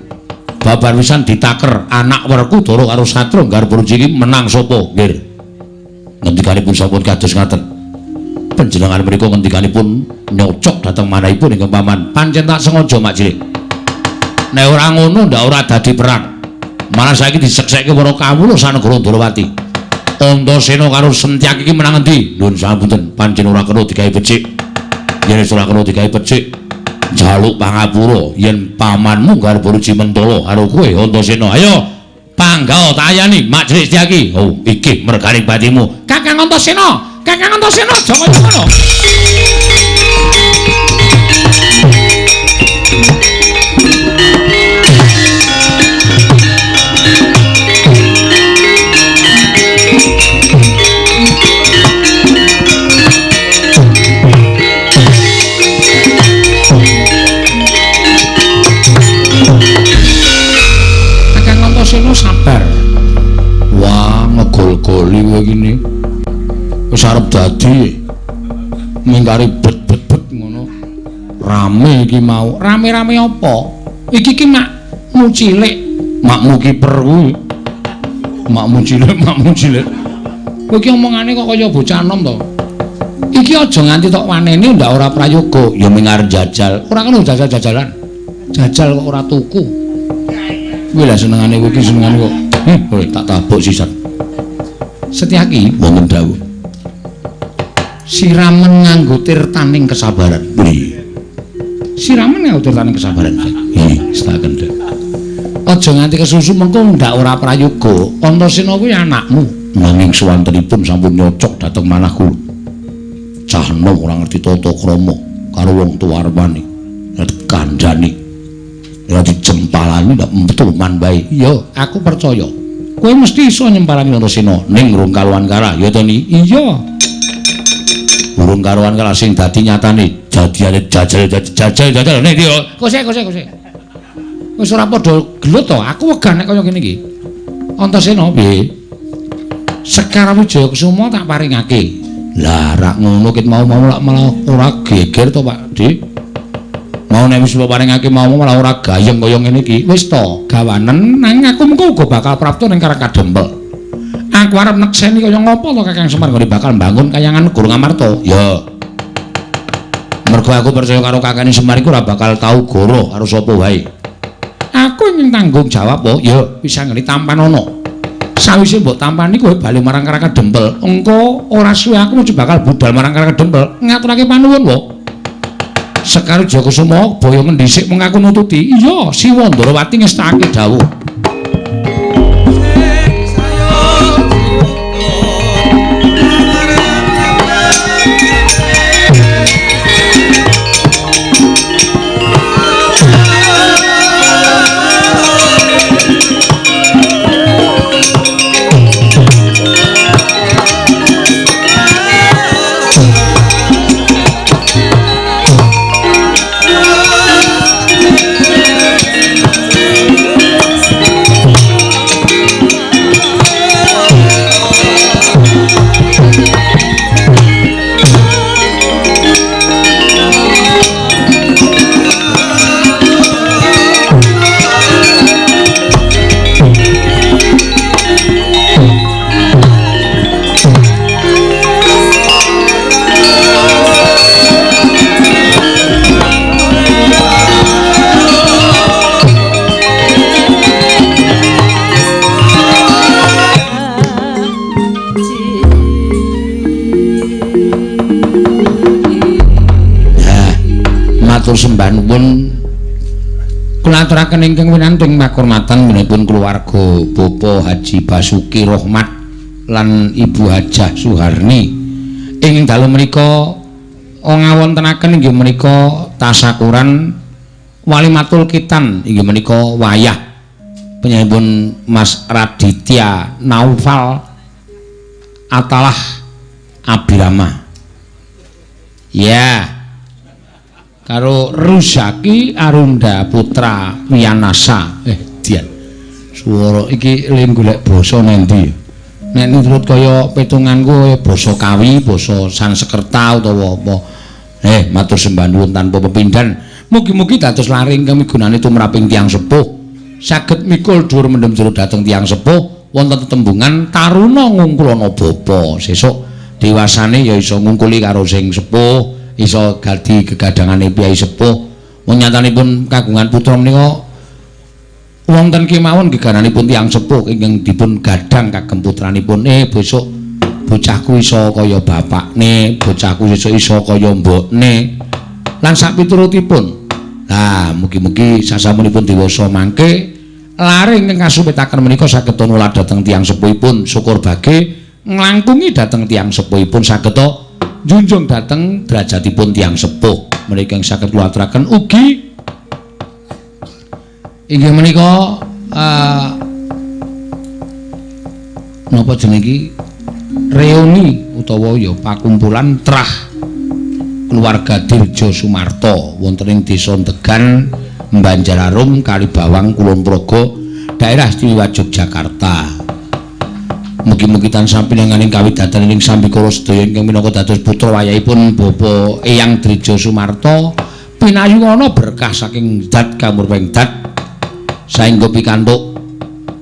Babar wisan ditaker anak Werkudara karo Satru Garbarji iki menang sapa? Nggih. Ngendikanipun sampun kados ngaten. Panjenengan mriku ngendikanipun nyocok dhateng manahipun ingkang paman. Pancen tak sengaja Mak Cilik. Nek ora ngono ndak ora dadi perang. Malah saiki diseksekke para kawula sanegara Ndorowati. Antasena karo Sentyaki iki menang endi? Nuwun sapunten, pancen ora kena digawe becik. Yen wis ora kena digawe becik, njaluk pangapura yen pamanmu Garbarji mentala karo kowe Antasena. Ayo panggah tayani Mak Cilik Setyaki. Oh, iki mergane batimu. Kakang Antasena. Kakang Antasena aja kaya ngono. Kakang Antasena sabar. Wah, ngegol-goli kowe iki. Wis arep dadi mingkari bet-bet-bet ngono. Rame iki mau. Rame-rame apa? Iki ki makmu cilik, makmu kiper kuwi. Makmu cilik, makmu cilik. Kowe iki omongane kok kaya bocah enom to. Iki aja nganti tok wanene ndak ora prayoga. Ya ming arep jajal. Ora kena jajal-jajalan. Jajal kok ora tuku. Kuwi lah senengane kowe iki senengane kok. Kowe tak tabuk sisan. Setyaki wonten dawuh. Siramen nganggo tirtaning kesabaran. Nggih. Siramen nganggo tirtaning kesabaran. Nggih, setaken. Aja nganti kesusu mengko ndak ora prayoga. Antasena kuwi anakmu. Nanging suwantenipun sampun nyocok dhateng manah kula. Cah enom ora ngerti tata krama karo wong tuwa arwane. Kandhane. Ya dijempalani ndak metu man bae. Iya, aku percaya. Kowe mesti iso nyempalani Antasena ning rung karuan karah, ya to ni? Iya. Burung karuan kalah sing dadi nyatane jadiane jajal jajal jajal nek iki kose kose kose wis ora padha gelut to aku wegah nek kaya ngene iki. Antasena piye? Sekar Wijayakusuma tak paringake. Lah rak ngono ket mau-mau lak malah ora geger to Pak Dik. Mau nek wis mbok paringake mau malah ora gayeng kaya ngene iki. Wis to gawanen nang aku mengko uga bakal prapta ning Karang Kadempel. Aku arep nekseni kaya ngopo to Kakang Semar nggone bakal mbangun kayangan negara Ngamarta. Ya. Mergo aku percaya karo Kakang Semar iku ora bakal tau goroh karo sapa wae. Aku ingin tanggung jawab po. Ya, bisa ngene tampanono. Sawise mbok tampani kowe bali marang Karang Kadempel. Engko ora suwe aku mesti bakal budal marang Karang Kadempel ngaturake panuwun wo. Sekar Wijayakusuma boyo ngendhisik mung aku nututi. Iya, Siwa Ndorowati ngestakake dawuh. Matur sembah nuwun. Kula aturaken ingkang winanting pakurmatan minangka keluarga Bapak Haji Basuki Rohmat lan Ibu Hajah Suharni. Ing dalu menika ngawontenaken inggih menika tasakuran Walimatul Khitan inggih menika wayah penyambun Mas Raditya Naufal Atalah Abirama. Ya. Karo Ruzaki Arunda Putra Wianasa. Dian. Swara iki le golek basa nendi? Nek nurut kaya petunganku basa Kawi, basa Sanskerta utawa apa. Matur sembah nuwun tanpa pepindhan. Mugi-mugi dados lare ingkang migunani tumraping tiyang sepuh. Saged mikul dhuwur mendem jero dhateng tiyang sepuh wonten tetembungan taruna ngungkulana bapa. Sesuk dewasane ya iso ngungkuli karo sing sepuh. Iso gadi gegadangane piyai sepuh. Wong nyatanipun kagungan putra menika wonten kemawon gegananipun tiyang sepuh ingkang dipun gadang kagem putranipun. Besok bocahku iso kaya bapakne, bocahku sesuk iso kaya mbokne lan sapiturutipun. Lah mugi-mugi sasampunipun dewasa mangke lare ingkang kasupitaken menika saged nulat dhateng tiyang sepuhipun, syukur bage nglangkungi dhateng tiyang sepuhipun saged junjung dhateng derajatipun tiyang sepuh. Menika ingkang saged kula aturaken ugi inggih menika napa jenenge iki reuni utawa ya pakumpulan trah keluarga Dirjo Sumarto wonten ing Desa Degan, Banjararum, Kalibawang, Kulon Progo, Daerah Istimewa Yogyakarta. Mugi-mugi tansah pinanganing kawidatan ing sambikala sedaya ingkang minangka dados putra wayahipun Bapak Eyang Dirjo Sumarto pinayungana berkah saking zat kamurweng dat saengga pikantuk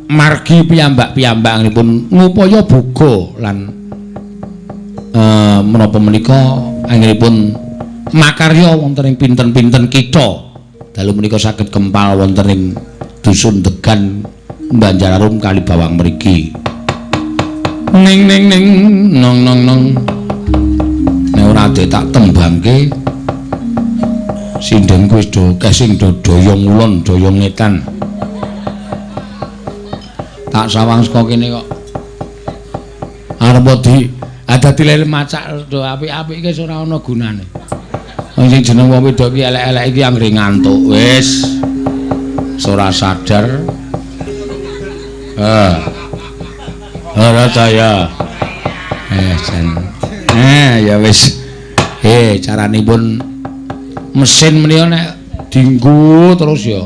margi piyambak-piyambakipun ngupaya boga lan menapa menika anggenipun makarya wonten ing pinten-pinten kitha dalu menika saged kempal wonten ing dusun Degan, Banjararum, Kalibawang mriki. Ning ning ning nong nong nong nek ora tak tembangke sindhenku wis do akeh sing do daya ngulon daya ngetan. Tak sawang saka kene kok arep di adati lele macak do apik-apik iki wis ora ana gunane. Wong sing jeneng wong wedok iki elek-elek iki anggere ngantuk wis ora sadar. Ora ta ya. Jan. Ya wis. Caranipun mesin menika nek dinggo terus ya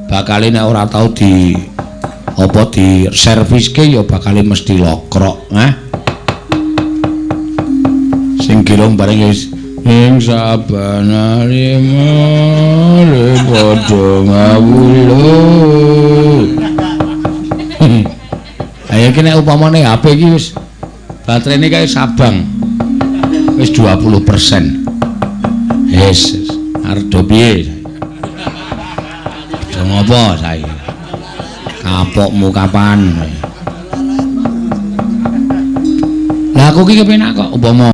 bakale nek ora tau di apa di serviske ya bakale mesti lokrok, ha. Sing girong bareng ya wis ing sabanare male padha ngawula. Ayo iki nek upamane HP iki wis baterene kae sabang. Wis 20%. Wis arep do piye? Do ngopo saiki? Kapokmu kapan? Lah aku iki kepenak kok upama